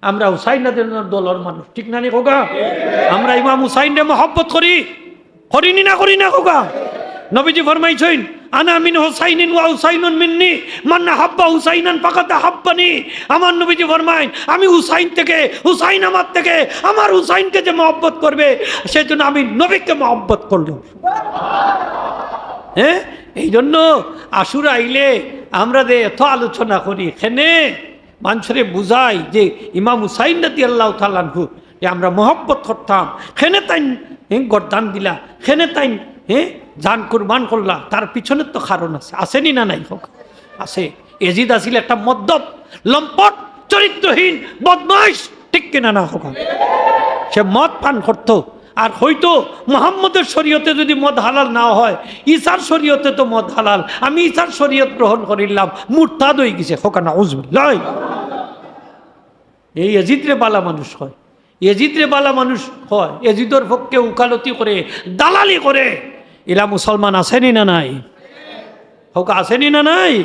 আমরা হুসাইন রাদিয়াল্লাহু আনহুর দলর মানুষ, ঠিক না নি কউক্কা? আমরা ইমাম হুসাইনরে মহব্বত করি, করি নি না, করি না কউক্কা? নবীজি ফরমাইছইন, "আনা মিন হুসাইনিন ওয়া হুসাইনুন মিন্নি, মান আহাব্বা হুসাইনান ফাকাদ আহাব্বানি।" আমার নবীজি ফরমাইন, "আমি হুসাইন থেকে, হুসাইন আমার থেকে, আমার হুসাইনকে যে মহব্বত করবে, সেজন্য আমি নবীকে মহব্বত করলাম।" হ্যাঁ, এই জন্য আশুরা আইলে আমরা যে এত আলোচনা করি, কেনে মানষরে বুঝাই যে ইমাম হুসাইন রাদিয়াল্লাহু তাআলা আনহু যে আমরা মহব্বত করতাম, কেনে তাইন, হ্যাঁ, গর্দান দিলা, কেনে তাইন, হ্যাঁ, জান কুরবান করলা, তার পিছনে তো কারণ আছে, আছে নি না নাই? কউক্কা, আছে। এজিদ আছিল একটা মদ্যপ, লম্পট, চরিত্রহীন, বদমাইশ, ঠিক কিনা না কউক্কা? সে মদ পান করতো, আর কইতো, "মুহাম্মদের শরীয়তে যদি মদ হালাল না হয়, ঈসার শরীয়তে তো মদ হালাল, আমি ঈসার শরীয়ত গ্রহণ করিলাম, মুরতাদ অই গেছে।" কউক্কা নাউজুবিল্লাহ। এই এজিদরে বালা মানুষ কয়, এজিদরে বালা মানুষ কয়, এজিদর পক্ষে উকালতি করে, দালালি করে, ইলা মুসলমান আছে নি না নাই? কউক্কা, আছে নি না নাই?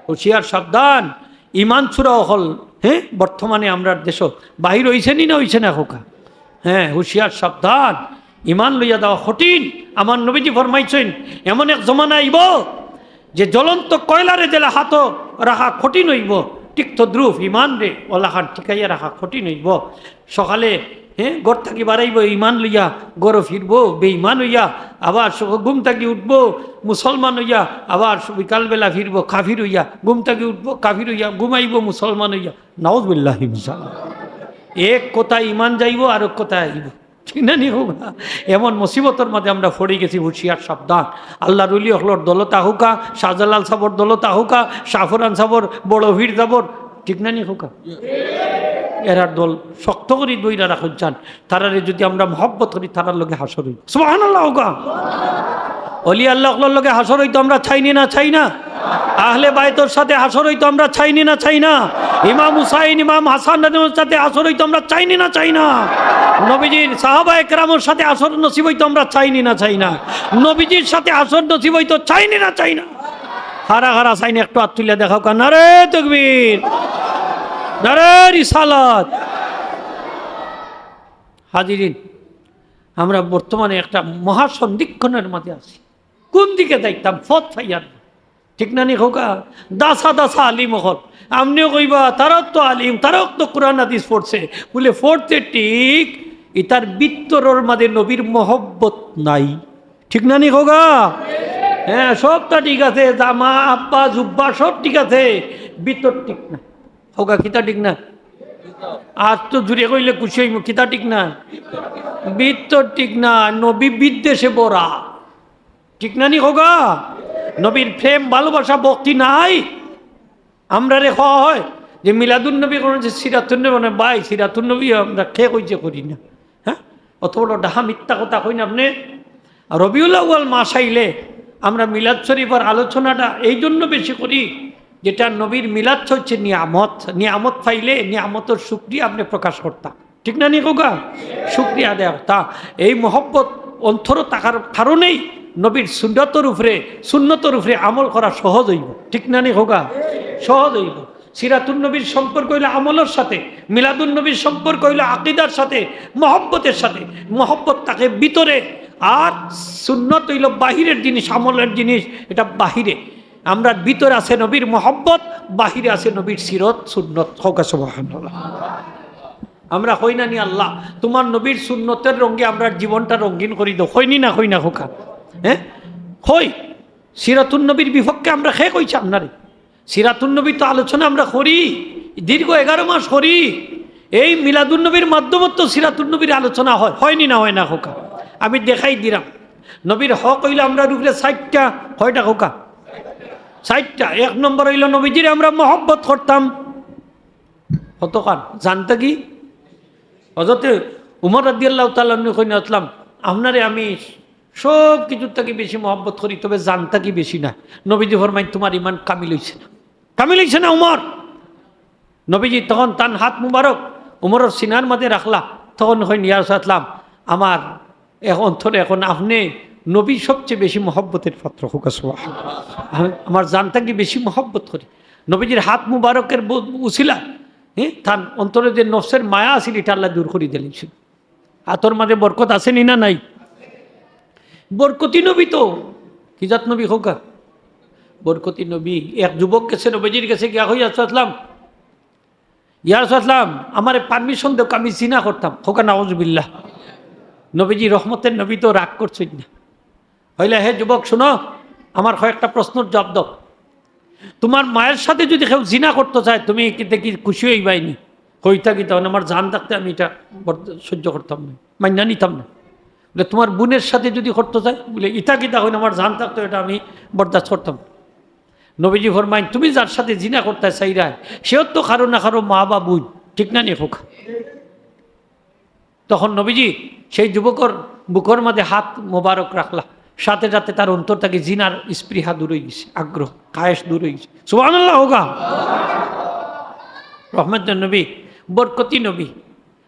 হুঁশিয়ার সাবধান, ইমান চুরা অকল, হ্যাঁ, বর্তমানে আমরার দেশো বাহির অইছে নি না অইছে না কউক্কা? হ্যাঁ, হুঁশিয়ার সাবধান, ইমান লইয়া যাওয়া কঠিন। আমার নবীজি ফরমাইছইন, এমন এক জমানা আইবো যে জ্বলন্ত কয়লারে যেলা হাতো রাখা কঠিন অইবো, ঠিক তদ্রূপ ইমানরে অলাখান টিকাইয়া রাখা কঠিন অইবো। সকালে, হ্যাঁ, ঘর থাকি বারাইবো ইমান লইয়া, ঘরো ফিরবো বেইমান অইয়া, আবার স-, ঘুম থাকি উঠবো মুসলমান অইয়া, আবার স-, বিকালবেলা ফিরবো কাফির অইয়া, ঘুম থাকি উঠবো কাফির অইয়া, ঘুমাইবো মুসলমান অইয়া। নাউজুবিল্লাহি মিন জালিক। এক কথা ইমান যাইবো, আর এক কথা আইবো। ঠিক না নি কউক্কা? এমন মুসিবতর মাঝে আমরা পড়ি গেছি, হুঁশিয়ার সাবধান। আল্লাহর ওলি অকলর দলো থাকউক্কা, শাহজালাল সাবর দলো থাকউক্কা, শাহফরান সাবর, বড় পীর সাবর, ঠিক না নি কউক্কা? এরার দল শক্ত করি ধইরা রাখউক চান। তারারে যদি আমরা মহব্বত করি, তারার লগে হাশর অইবো। সুবহানাল্লাহ কউক্কা। ওলি আল্লাহ অকলর লগে হাশর অইতো আমরা চাই নি না চাই না? আহলে বায়তর সাথে হাশর অইতো আমরা চাই নি না চাই না? ইমাম হুসাইন, ইমাম হাসান রাদিয়াল্লাহুর সাথে হাশর অইতো আমরা চাই নি না চাই না? নবীজির সাহাবা একরামর সাথে হাশর নসিব অইতো আমরা চাই নি না চাই না? নবীজির সাথে হাশর নসিব অইতো চাই নি না চাই না? কারা কারা চাইন একটু আত তুলিয়া দেখাউক্কা। নারে তাকবীর, নারে রিসালাত। হাজিরিন, আমরা বর্তমানে একটা মহা সন্ধিক্ষণের মাঝে আছি। কুন দিকে যাইতাম, পথ পাইয়ার না। ঠিক না নি কউক্কা? দাসা দাসা আলিম অকল। আপনেও কইবা, "তারাও তো আলিম, তারাও তো কোরআন হাদিস পড়ছে।" বুলে, "পড়ছে ঠিক, ইতার ভিতরর মাঝে নবীর মহব্বত নাই।" ঠিক না নি কউক্কা? হ্যাঁ, সবটা ঠিক আছে, জামা, আব্বা, জুব্বা, সব ঠিক আছে, ভিতর ঠিক না। কউক্কা, কিতা ঠিক না? আর তো জুরে কইলে খুশি অইমু, কিতা ঠিক না? ভিতর ঠিক না, নবী বিদ্বেষে ভরা। ঠিক না নি কউক্কা? নবীর প্রেম, ভালোবাসা, ভক্তি নাই। আমরারে কওয়া হয় যে মিলাদুন নবী করইন, যে সিরাতুন নবী, মানে ভাই, সিরাতুন নবী আমরা কে কইছে করি না? হ্যাঁ, অত বড় ডাহা মিথ্যা কথা কইন আপনে। আর রবিউল আউয়াল মাস আইলে আমরা মিলাদ শরীফর আলোচনাটা এই জন্য বেশি করি, যেটা নবীর মিলাদ হচ্ছে নিয়ামত। নিয়ামত পাইলে নিয়ামতর শুকরিয়া আপনে প্রকাশ করতা। ঠিক না নি কউক্কা? শুকরিয়া আদায় করতা। এই মহব্বত অন্তরো থাকার কারণেই নবীর সুন্নতর উপরে, সুন্নতর উপরে আমল করা সহজ অইবো। ঠিক না নি কউক্কা? সহজ অইবো। সিরাতুন নবীর সম্পর্ক অইলো আমলর সাথে, মিলাদুন নবীর সম্পর্ক অইলো আকিদার সাথে, মহব্বতের সাথে। মহব্বত থাকে ভিতরে, আর সুন্নত অইলো বাহিরের জিনিস, আমলের জিনিস, এটা বাহিরে। আমরার ভিতরে আছে নবীর মহব্বত, বাহিরে আছে নবীর সিরত, সুন্নত। কউক্কা সুবহানাল্লাহ। আমরা কই না নি, "আল্লাহ, তুমার নবীর সুন্নতের রঙে আমরার জীবনটা রঙিন করি দেও।" কই নি না, কই না কউক্কা? হ্যাঁ, কই, সিরাতুন নবীর বিপক্ষে আমরা কে কইছে আপনারে? সিরাতুন নবীর তো আলোচনা আমরা করি, দীর্ঘ এগারো মাস করি। এই মিলাদুন নবীর মাধ্যমে তো সিরাতুন নবীর আলোচনা হয়, হয়নি না? হয় না কউক্কা? আমি দেখাই দিলাম, নবীর হক অইলো আমরার উপরে চাইরটা। কয়টা কউক্কা? চাইরটা। এক নম্বর অইলো নবীজিরে আমরা মহব্বত করতাম। কতখান? জান থাকি। হযরতে উমর রাদিয়াল্লাহু তাআলা আনহু কইন, "আসলাম, আপনারে আমি সব কিছুর থাকি বেশি মহব্বত করি, তবে জান থাকি বেশি না।" নবীজি ফরমাইন, "তুমার ইমান কামিল অইছে না।" কামিল অইছে না উমর? নবীজি তখন তান হাত মুবারক উমরর সিনার মাঝে রাখলা, তখন কইন, "ইয়া রাসূলুল্লাহ, আমার এক অন্তরে এখন আপনে নবী সবচেয়ে বেশি মহব্বতের পাত্র, কউক্কা সুবহানাল্লাহ। আমার জান থাকি বেশি মহব্বত করি।" নবীজির হাত মুবারকের ব-, উসিলা, হ্যাঁ, তান অন্তরে যে নফসের মায়া আছিল, ইটা আল্লায় দূর করি দিলাইছইন। হাতর মাঝে বরকত আছে নি না নাই? বরকতি নবী তো, কি জাত নবী কউক্কা? বরকতি নবী। এক যুবক গেছে নবীজির গেছে গিয়া কইয়া, "ইয়া রাসূলুল্লাহ, ইয়া রাসূলুল্লাহ, আমারে permission দেউক্কা, আমি জিনা করতাম।" কউক্কা নাউজুবিল্লাহ। নবীজি রহমতের নবী তো রাগ করছইন না। কইলা, "হে যুবক, হুনো, আমার কয়েকটা প্রশ্নর জবাব দেও। তুমার মায়ের সাথে যদি কেউ জিনা করতো চায়, তুমি কিতা কি খুশি অইবায়নি?" কয়, "ইতা কিতা কইন, আমার জান থাকতে আমি ইটা বরদ-, সহ্য করতাম না, মাইন্না নিতাম না।" বলে, "তুমার বোনের সাথে যদি করতো চায়?" বলে, "ইতা কিতা কইন, আমার জান থাকতে ইটা আমি বরদাস্ত করতাম না।" নবীজি ফরমাইন, "তুমি যার সাথে জিনা করতায় চাইরায়, সেও তো কারো না কারো মা বা বোন, ঠিক না নি কউক্কা?" তখন নবীজি সেই যুবকর বুকর মাঝে হাত মোবারক রাখলা, সাথে সাথে তার অন্তর থাকি জিনার স্পৃহা দূর অইগেছে, আগ্রহ, খায়েশ দূর অইগেছে। সুবহানাল্লাহ কউক্কা। রহমতের নবী, বরকতি নবী,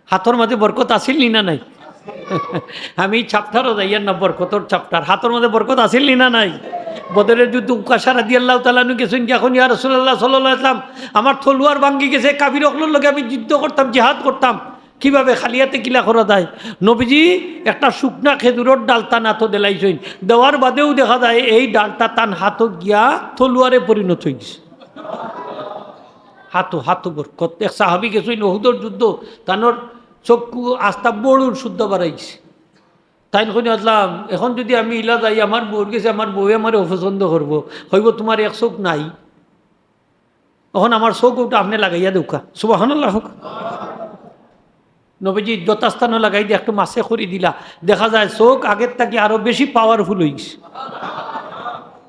হাতর মাঝে বরকত আছিল নি না নাই? আমি chapter-ও যাইয়ার না, বরকতর chapter। হাতর মাঝে বরকত আছিল নি না নাই? বদরের যুদ্ধো উকাশা রাদিয়াল্লাহু তাআলা আনহু গেছইন, গিয়া কইন, "ইয়া রাসূলুল্লাহ সাল্লাল্লাহু আলাইহি ওয়াসাল্লাম, আমার তলোয়ার ভাঙ্গি গেছে, কাফির অকলর লগে আমি যুদ্ধ করতাম, জিহাদ করতাম, কিভাবে খালি আতে কিলা করা যায়?" নবীজি একটা শুকনা খেজুরর ডাল তান হাতো দিলাইছইন, দেওয়ার বাদেউ দেখা যায় এই ডালটা তান হাতো গিয়া তলোয়ারে পরিণত অইগেছে। হাতো, হাতো বরকত। এক সাহাবী গেছইন উহুদর যুদ্ধো, তানর চক্ষু আস্তা বড়ুর শুদ্ধ বাড়াইছে। তাইন কইন, "আসলাম, এখন যদি আমি ইলা যাই, আমার বউর গেছে, আমার বউয়ে আমারে অপছন্দ করবো, কইবো তুমার এক চউখ নাই, এখন আমার চউখ ওটা আপনে লাগাইয়া দেউক্কা।" সুবহানাল্লাহ কউক্কা। নবীজি যথাস্থানো লাগাই দিয়া একটু মাসে করি দিলা, দেখা যায় চউখ আগের থাকি আরো বেশি powerful অইগেছে।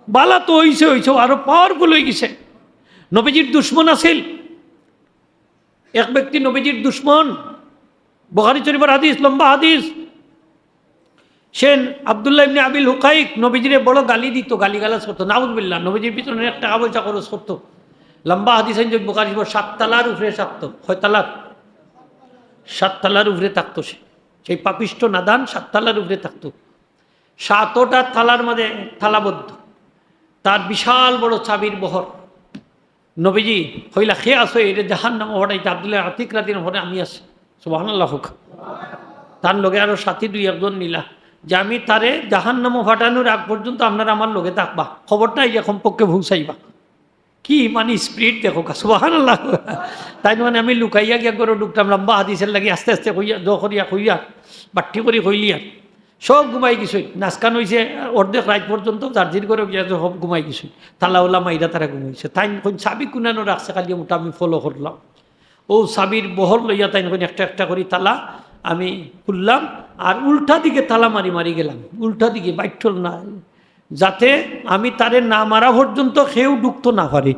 বালা তো অইছে, অইছে, আরো powerful অইগেছে। নবীজির দুশমন আছিল, এক ব্যক্তি নবীজির দুশমন, বুখারী শরীফর হাদিস, লম্বা হাদিস। সে আব্দুল্লাহ ইবনে আবিল হুকাইক নবীজিরে বড় গালি দিত, গালিগালাজ করতো, নাউজুবিল্লাহ, নবীজির পিছনে অনেক টাকা পয়সা খরচ করতো। লম্বা হাদিস আনছে বুখারী শরীফর, সাত তালার উপরে থাকতো। কয় তালার? সাত তালার উপরে থাকতো সে। সেই পাপিষ্ঠ নাদান সাত তালার উপরে থাকতো। সাতটা তালার মাঝে তালাবদ্ধ। তার বিশাল বড় চাবির বহর। নবীজি কইলা, "কে আছো এরে জাহান্নামো ফাটাইতা?" আব্দুল্লাহ আতিক রাদিয়াল্লাহু আনহু, "আমি আছি।" সুবহানাল্লাহ কউক্কা। তান লগে আরো সাথী দুই একজন নিলা, যে, "আমি তারে জাহান্নামো ফাটানোর আগ পর্যন্ত আপনারা আমার লগে থাকবা, খবরটা আইয়া কমপক্ষে পৌঁছাইবা।" কি মানে spirit দেখউক্কা, সুবহানাল্লাহ। তাইন মানে আমি লুকাইয়া গিয়া ঘরো ঢুকতাম, লম্বা হাদিসের লাগি আস্তে আস্তে কইয়া, জ করিয়া কইয়া, বাট্টি করি কইলিয়া। সব ঘুমাই গেছইন। নাচকান অইছে অর্ধেক রাইত পর্যন্ত, যার যার ঘরো গিয়া সব ঘুমাই গেছইন। তালা উলা মাইরা তারা ঘুমাইছে। তাইন কইন, "চাবি কুনানো রাখছে, খালি ওটা আমি follow করলাম।" অউ চাবির বহর লইয়া তাইন কইন, "একটা একটা করি তালা আমি খুললাম, আর উল্টা দিকে তালা মারি মারি গেলাম, উল্টা দিকে, বাইট্টল না, যাতে আমি তারে না মারা পর্যন্ত কেউ ঢুকতো না পারে।"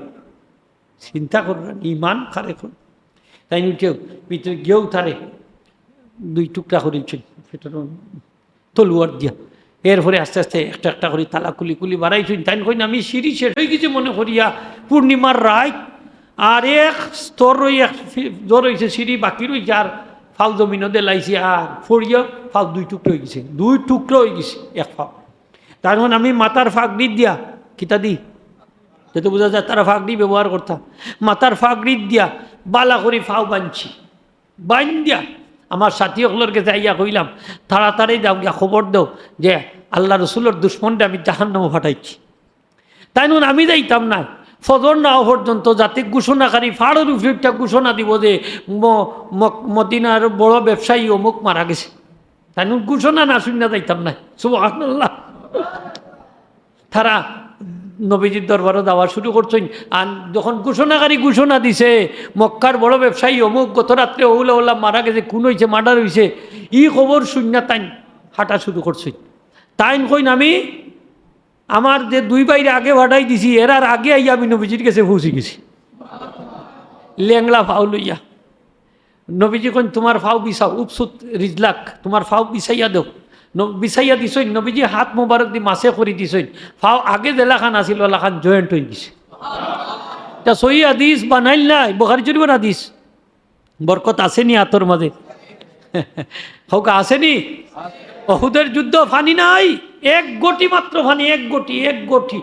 চিন্তা কররা, ইমান কারে কয়। তাইন উঠিয়া ভিতরে গিয়াউ তারে দুই টুকরা করিলছইন, পেটর তলোয়ার দিয়া। এরপরে আস্তে আস্তে একটা একটা করি তালা খুলি খুলি বাড়াইছইন। তাইন কইন, "আমি সিঁড়ি শেষ অইগেছে মনে করিয়া পূর্ণিমার রাইত, আর এক স্তর রই, এক ফি-, স্তর অইছে, সিঁড়ি বাকি রইছে, আর পাও জমিনো দিলাইছি, আর পড়িয়া পাও দুই টুকরা অইগেছে, দুই টুকরা অইগেছে এক পাও।" তাইন কইন, "আমি মাথার ফাগড়ি দিয়া", কিতা দি? যাতে বুঝা যায় তারা ফাগড়ি ব্যবহার করতা। "মাথার ফাগড়ি দিয়া বালা করি পাও বানছি, বান্দিয়া আমার সাথী অকলর গেছে আইয়া কইলাম, 'তাড়াতাড়ি যাও গিয়া খবর দেও যে আল্লাহ রসুলর দুশমনরে আমি জাহান্নামো ফাটাইছি।'" তাইন কইন, "আমি যাইতাম নায়, ফজর না অওয়া পর্যন্ত যাতে ঘোষণাকারী ফাড়র উপরে উঠিয়া ঘোষণা দিব যে ম-, ম-, মদিনার বড় ব্যবসায়ী অমুক মারা গেছে।" তাইন কইন, "ঘোষণা না শুনিয়া যাইতাম নায়।" সুবহানাল্লাহ। তারা নবীজির দরবারো যাওয়া শুরু করছইন। আর যখন ঘোষণাকারী ঘোষণা দিছে, "মক্কার বড় ব্যবসায়ী অমুক গত রাত্রে অউলা অউলা মারা গেছে, খুন অইছে, মার্ডার অইছে", ই খবর শুনিয়া তাইন হাঁটা শুরু করছইন। তাইন কইন, "আমি আমার যে দুই ভাইরে আগে পাঠাই দিছি, এরার আগে আইয়া আমি নবীজির গেছে পৌঁছি গেছি।" লেংলা ফাও লইয়া। নবীজি কইন, "তুমার ফাও বিছাও, উবসুত রিজলাক, তুমার ফাও বিছাইয়া দেও।" ন-, বিছাইয়া দিছইন, নবীজি হাত মোবারক দি মাসে করি দিছইন। ফাও আগে যেলাখান আছিল, অলাখান জয়েন্ট অই গেছে। ইটা সহি হাদিস, বানাইল নাই, বুখারী শরীফর হাদিস। বরকত আছে নি আতর মাঝে? কউক্কা আছে নি? অহুদের যুদ্ধ পানি নাই, এক ঘটি মাত্র পানি, এক ঘটি, এক ঘটি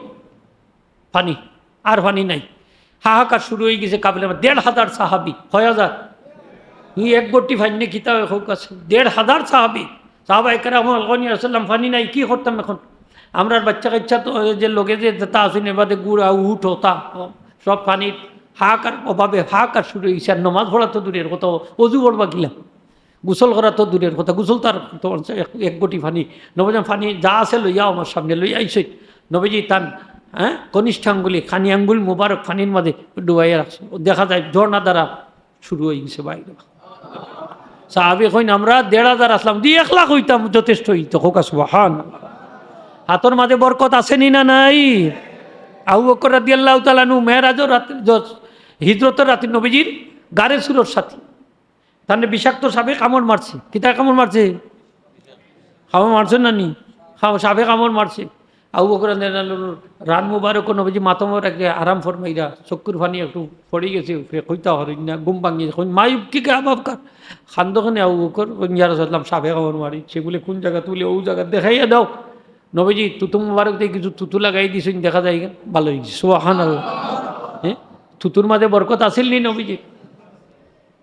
পানি, আর পানি নাই। হাহাকার শুরু অই গেছে কাফেলার মাঝে, দেড় হাজার সাহাবি, কয় হাজার? ই এক ঘটি পানি নে কিতা অয় কউক্কা, দেড় হাজার সাহাবি। সাহাবায়ে কেরাম কইন, "ইয়া রাসূলুল্লাহ, পানি নাই, কি করতাম এখন? আমরার বাচ্চা কাচ্চা তো, যে লগে যে যেতা আছইন, এর বাদে ঘোড়া, উট, অতা, সব পানির হাহাকার অভাবে হাহাকার শুরু অই গেছে।" আর নমাজ পড়া তো দূরের কথা, অজু পড়বা কিলা? গোসল করা তো দূরের কথা, গোসল তার তো এক, এক ঘটি পানি। নবীজি পানি যা আছে লইয়া আমার সামনে লইয়া আইছইন। নবীজি তান, হ্যাঁ, কনিষ্ঠ আঙ্গুলি, খানি আঙ্গুল মুবারক পানির মাঝে ডুবাইয়া রাখছইন। দেখা যায় ঝর্ণা ধারা শুরু অই গেছে বাইরে। সাহাবি কইন, "আমরা দেড় হাজার আছলাম, দুই এক লাখ অইতাম, যথেষ্ট অইতো।" কউক্কা সুবহান। হাতর মাঝে বরকত আছে নি না নাই? আবু বকর রাদিয়াল্লাহু তাআলা আনহু মেরাজর রাত, য-, হিজরতর রাতে নবীজির গারে সুরর সাথী। তানে বিষাক্ত সাপে কামড় মারছে। কিতা কামড় মারছে? কামড় মারছে না নি? কাম-, সাপে কামড় মারছে। আবু বকর রাদিয়াল্লাহু আনহুর রান মুবারক, নবীজি মাথা মুবারক আরাম ফরমাইরা, চক্ষুর পানি একটু পড়ি গেছে, ফে কইতা পারইন না, ঘুম ভাঙ্গি, কইন, "মা ইউবকিকা আবাবকার?" কান্দো কেনে আবু বকর? কইন, "ইয়া রাসূলুল্লাহ, সাপে কামড় মারি, সেগুলি কোন জাগা তুলে, অউ জাগা দেখাইয়া দেও।" নবীজি থুতু মুবারক দিয়া কিছু থুতু লাগাই দিছইন, দেখা যায় ভালা অই গেছে। সুবহানাল্লাহ। হ্যাঁ? থুতুর মাঝে বরকত আছিল নি নবীজি?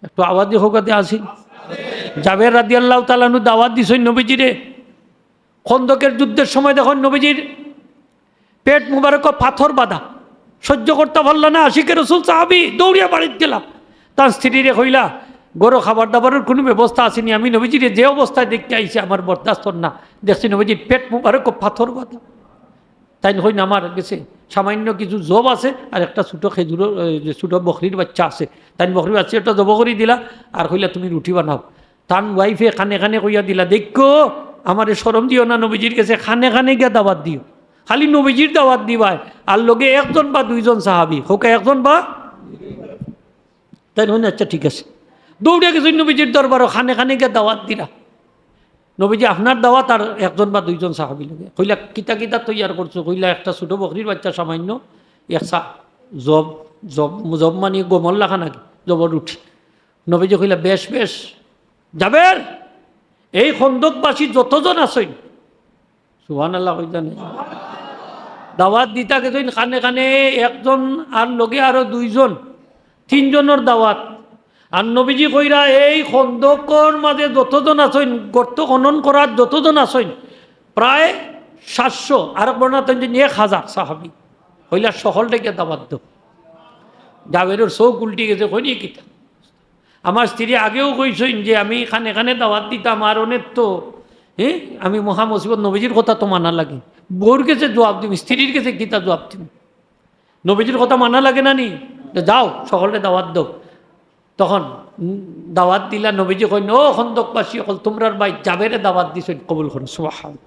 একটু আওয়াজ দি কউক্কা, আছিল। জাবের রাদিয়াল্লাহু তাআলা আনহু দাওয়াত দিছইন নবীজিরে। খন্দকের যুদ্ধের সময় দেখইন নবীজির পেট মুবারকো পাথর বাঁধা, সহ্য করতা পারলা না আশিকে রসুল সাহাবি, দৌড়িয়া বাড়িত গেলা। তান স্ত্রীরে কইলা, "ঘরো খাবার দাবারর কুনু ব্যবস্থা আছে নি? আমি নবীজিরে যে অবস্থায় দেখিয়া আইছি, আমার বরদাস্ত অর না।" দেখছি নবীজির পেট মুবারকো পাথর বাঁধা। তাইন কইন, "আমার গেছে সামান্য কিছু জব আছে আর একটা ছোট খেজুরর, এ, যে ছোট বকরির বাচ্চা আছে।" তাইন বকরির বাচ্চা একটা জব করি দিলা আর কইলা, "তুমি রুটি বানাও।" তান ওয়াইফে কানে কানে কইয়া দিলা, "দেখো, আমারে শরম দিও না, নবীজির গেছে কানে কানে গিয়া দাওয়াত দিও। খালি নবীজির দাওয়াত দিবায়, আর লগে একজন বা দুইজন সাহাবি, কউক্কা একজন বা।" তাইন কইন, "আচ্ছা, ঠিক আছে।" দৌড়িয়া গেছইন নবীজির দরবারো, কানে কানে গিয়া দাওয়াত দিলা। নবীজি, "আপনার দাওয়াত আর একজন বা দুইজন সাহাবি লগে।" কইলা, "কিতা কিতা তৈয়ার করছো?" কইলা, "একটা ছোট বকরির বাচ্চা সামান্য, এক সা-, জব, জব, জব মানে গমর লাখান আর কি, জবর রুটি।" নবীজি কইলা, "বেশ, বেশ, জাবের, এই খন্দকবাসী যতজন আছইন", সুবহানাল্লাহ কইতা নি? দাওয়াত দিতা গেছইন কানে কানে একজন আর লগে আরো দুইজন, তিনজনর দাওয়াত। আর নবীজি কইরা এই খন্দকর মাঝে যতজন আছইন, গর্ত খনন করার যতজন আছইন, প্রায় সাতশো, আরক বর্ণনা তাইন এক হাজার সাহাবি। কইলা, "সকলরে গিয়া দাওয়াত দেও।" জাবেরর চউখ উল্টি গেছে, কইন, "ই কিতা?" আমার স্ত্রী আগেও কইছইন যে আমি কানে কানে দাওয়াত দিতাম, আর অনেক তো, হ্যাঁ, আমি মহা মুসিবত, নবীজির কথা তো মানা লাগে। বউর গেছে জবাব দিমু, স্ত্রীর গেছে কিতা জবাব দিমু? নবীজির কথা মানা লাগে না নি? যে যাও, সকলরে দাওয়াত দেও। তখন, উম, দাওয়াত দিলা, নবীজি কইন, "ও খন্দকবাসী অকল, তুমরার ভাই জাবেরে দাওয়াত দিছইন, কবুল করো।" সুবহান।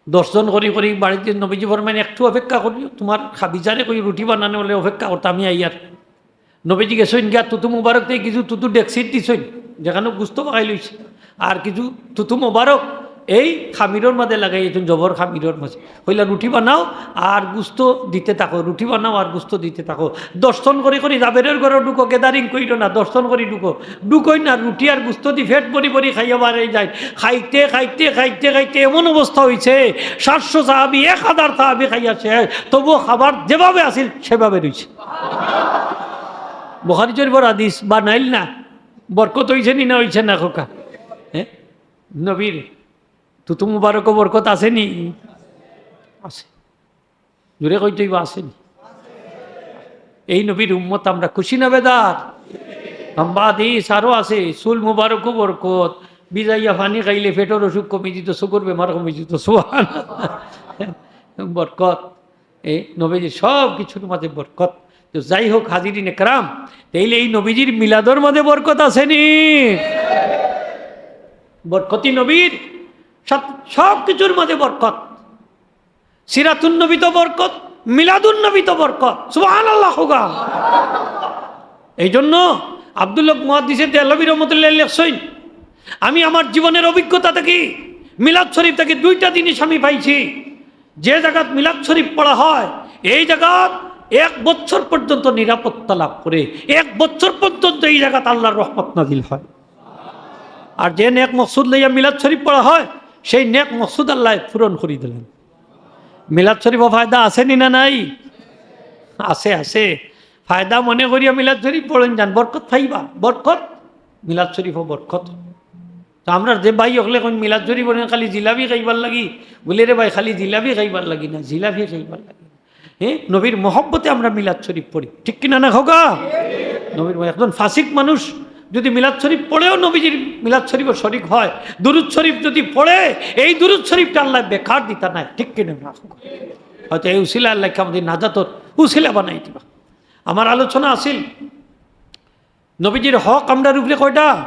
দশজন করি করি বাড়িত, নবীজি ফরমাইন, "একটু অপেক্ষা করিও, তুমার খাদিজারে কই রুটি বানানি অইলে অপেক্ষা করতা, আমি আইয়ার।" নবীজি গেছইন গিয়া থুতু মুবারক থাকি কিছু থুতু ডেকচিত দিছইন, যেখানো গুস্ত পাকাইল অইছে, আর কিছু থুতু মুবারক এই খামিরর মাঝে লাগাই দিছইন, জবর খামিরর মাঝে। কইলা, "রুটি বানাও আর গুস্ত দিতে থাকো, রুটি বানাও আর গুস্ত দিতে থাকো।" দশজন করি করি জাবেরর ঘরো ঢুকো, gathering কইরো না, দশজন করি ঢুকো। ঢুকইন না, রুটি আর গুস্ত দি পেট ভরি ভরি খাইয়া বারই যায়। খাইতে, খাইতে, খাইতে, খাইতে এমন অবস্থা অইছে, সাতশো সাহাবি, এক হাজার সাহাবি খাইয়া শেষ, তবুও খাবার যেভাবে আছিল সেভাবে রইছে। বুখারী শরীফর হাদিস, বানাইল না। বরকত অইছে নি না অইছে না কউক্কা? হ্যাঁ? নবীর থুতু মুবারকো বরকত আছে নি? আছে। জোরে কইতে অইবো, আছে নি? এই নবীর উম্মত আমরা, খুশি না বেজার? লম্বা হাদিস আরো আছে, চুল মুবারকো বরকত, ভিজাইয়া পানি খাইলে পেটর অসুখ কমি যিত, চকুর বেমার কমি যিত। সুবহান। বরকত। এই নবীজির সব কিছুর মাঝে বরকত। তো যাই হোক, হাজিরিন একরাম, তাইলে এই নবীজির মিলাদর মাঝে বরকত আছে নি? বরকতি নবীর সাথ-, সব কিছুর মাঝে বরকত। সিরাতুন নবী তো বরকত, মিলাদুন নবী তো বরকত। সুবহানাল্লাহ কউক্কা। এই জন্য আব্দুল্লাহ মুহাদ্দিসে দেহলভী রহমতুল্লাহ লেখছইন, "আমি আমার জীবনের অভিজ্ঞতা থাকি, মিলাদ শরীফ থাকি দুইটা জিনিস আমি পাইছি। যে জাগাত মিলাদ শরীফ পড়া হয়, এই জাগাত এক বছর পর্যন্ত নিরাপত্তা লাভ করে, এক বছর পর্যন্ত এই জাগাত আল্লাহর রহমত নাজিল হয়। আর যে নেক মকসুদ লইয়া মিলাদ শরীফ পড়া হয়, সেই নেক মকসুদ আল্লাহ পূরণ করি দিলেন।" মিলাদ শরীফও ফায়দা আছে নি না নাই? আছে, আছে। ফায়দা মনে করিয়া মিলাদ শরীফ পড়ইন যান, বরকত পাইবা, বরকত। মিলাদ শরীফও বরকত। তো আমরা যে ভাই অকলে কইন মিলাদ শরীফ পড়ইন খালি জিলাপি খাইবার লাগি, বলি, "রে ভাই, খালি জিলাপি খাইবার লাগি না, জিলাপি খাইবার লাগি না।" হ্যাঁ, নবীর মহব্বতে আমরা মিলাদ শরীফ পড়ি, ঠিক কিনা না কউক্কা? নবীর মহ-, একজন ফাসিক মানুষ যদি মিলাদ শরীফ পড়েও নবীজির মিলাদ শরীফও শরিক হয়, দুরুদ শরীফ যদি পড়ে, এই দুরুদ শরীফটা আল্লাহ বেকার দিতা নাই, ঠিক কিনা না কউক্কা? হয়তো এই উসিলা আল্লাহ আমাদের নাজাতর উসিলা বানাই দিবা। আমার আলোচনা আছিল নবীজির হক আমরার উপরে কয়টা?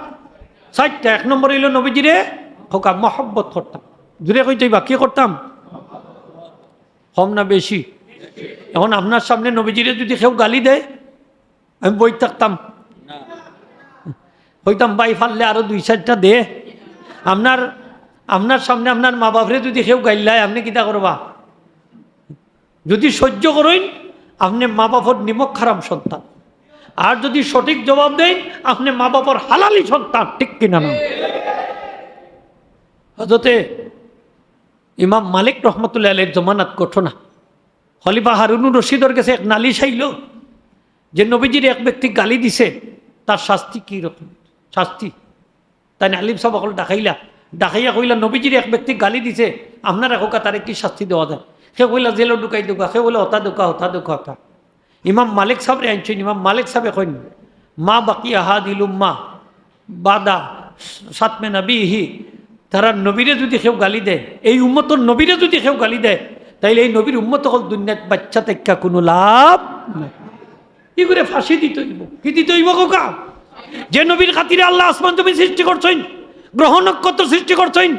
চাইরটা। এক নম্বর অইলো নবীজিরে কউক্কা মহব্বত করতাম। জুরে কইতে অইবা, কি করতাম? কম না বেশি? এখন আপনার সামনে নবীজিরে যদি কেউ গালি দেয়, আমি বই থাকতাম? কইতাম, "ভাই, পারলে আরো দুই চাইরটা দে।" আপনার, আপনার সামনে আপনার মা বাপরে যদি কেউ গাইল্লায়, আপনে কিতা করবা? যদি সহ্য করইন, আপনে মা বাপর নিমক হারাম সন্তান। আর যদি সঠিক জবাব দেইন, আপনে মা বাপর হালালি সন্তান, ঠিক কিনা না? হযরতে ইমাম মালিক রহমতুল্লাহ আলাইহির জমানাত ঘটনা, খলিফা হারুনুর রশিদর গেছে এক নালিশ আইলো যে নবীজির এক ব্যক্তি গালি দিছে, তার শাস্তি কি রকম শাস্তি? তাইন আলিম সাব অকল ডাকাইলা, ডাকাইয়া কইলা, "নবীজির এক ব্যক্তি গালি দিছে, আপনারা কউক্কা তারে কি শাস্তি দেওয়া যায়?" কেউ কইলা, "জেলো ঢুকাই দেউক্কা", কেউ কইলা, "হতা দেউক্কা, হতা দেউক্কা, হতা।" ইমাম মালিক সাবরে আনছইন, ইমাম মালিক সাবে কইন, "মা বাকিয়া হাদিল উম্মা বাদা সাতমে নবীহি।" তারার নবীরে যদি কেউ গালি দেয়, এই উম্মতর নবীরে যদি কেউ গালি দেয়, তাইলে এই নবীর উম্মত অকল দুনিয়াত বাঁচিয়া থাকিয়া কুনু লাভ নাই। ইগুরে ফাঁসি দিতে অইবো। কি দিতে অইবো কউক্কা? যে নবীর খাতিরে আল্লাহ আসমান জমিন সৃষ্টি করছইন, গ্রহ নক্ষত্র সৃষ্টি করছইন,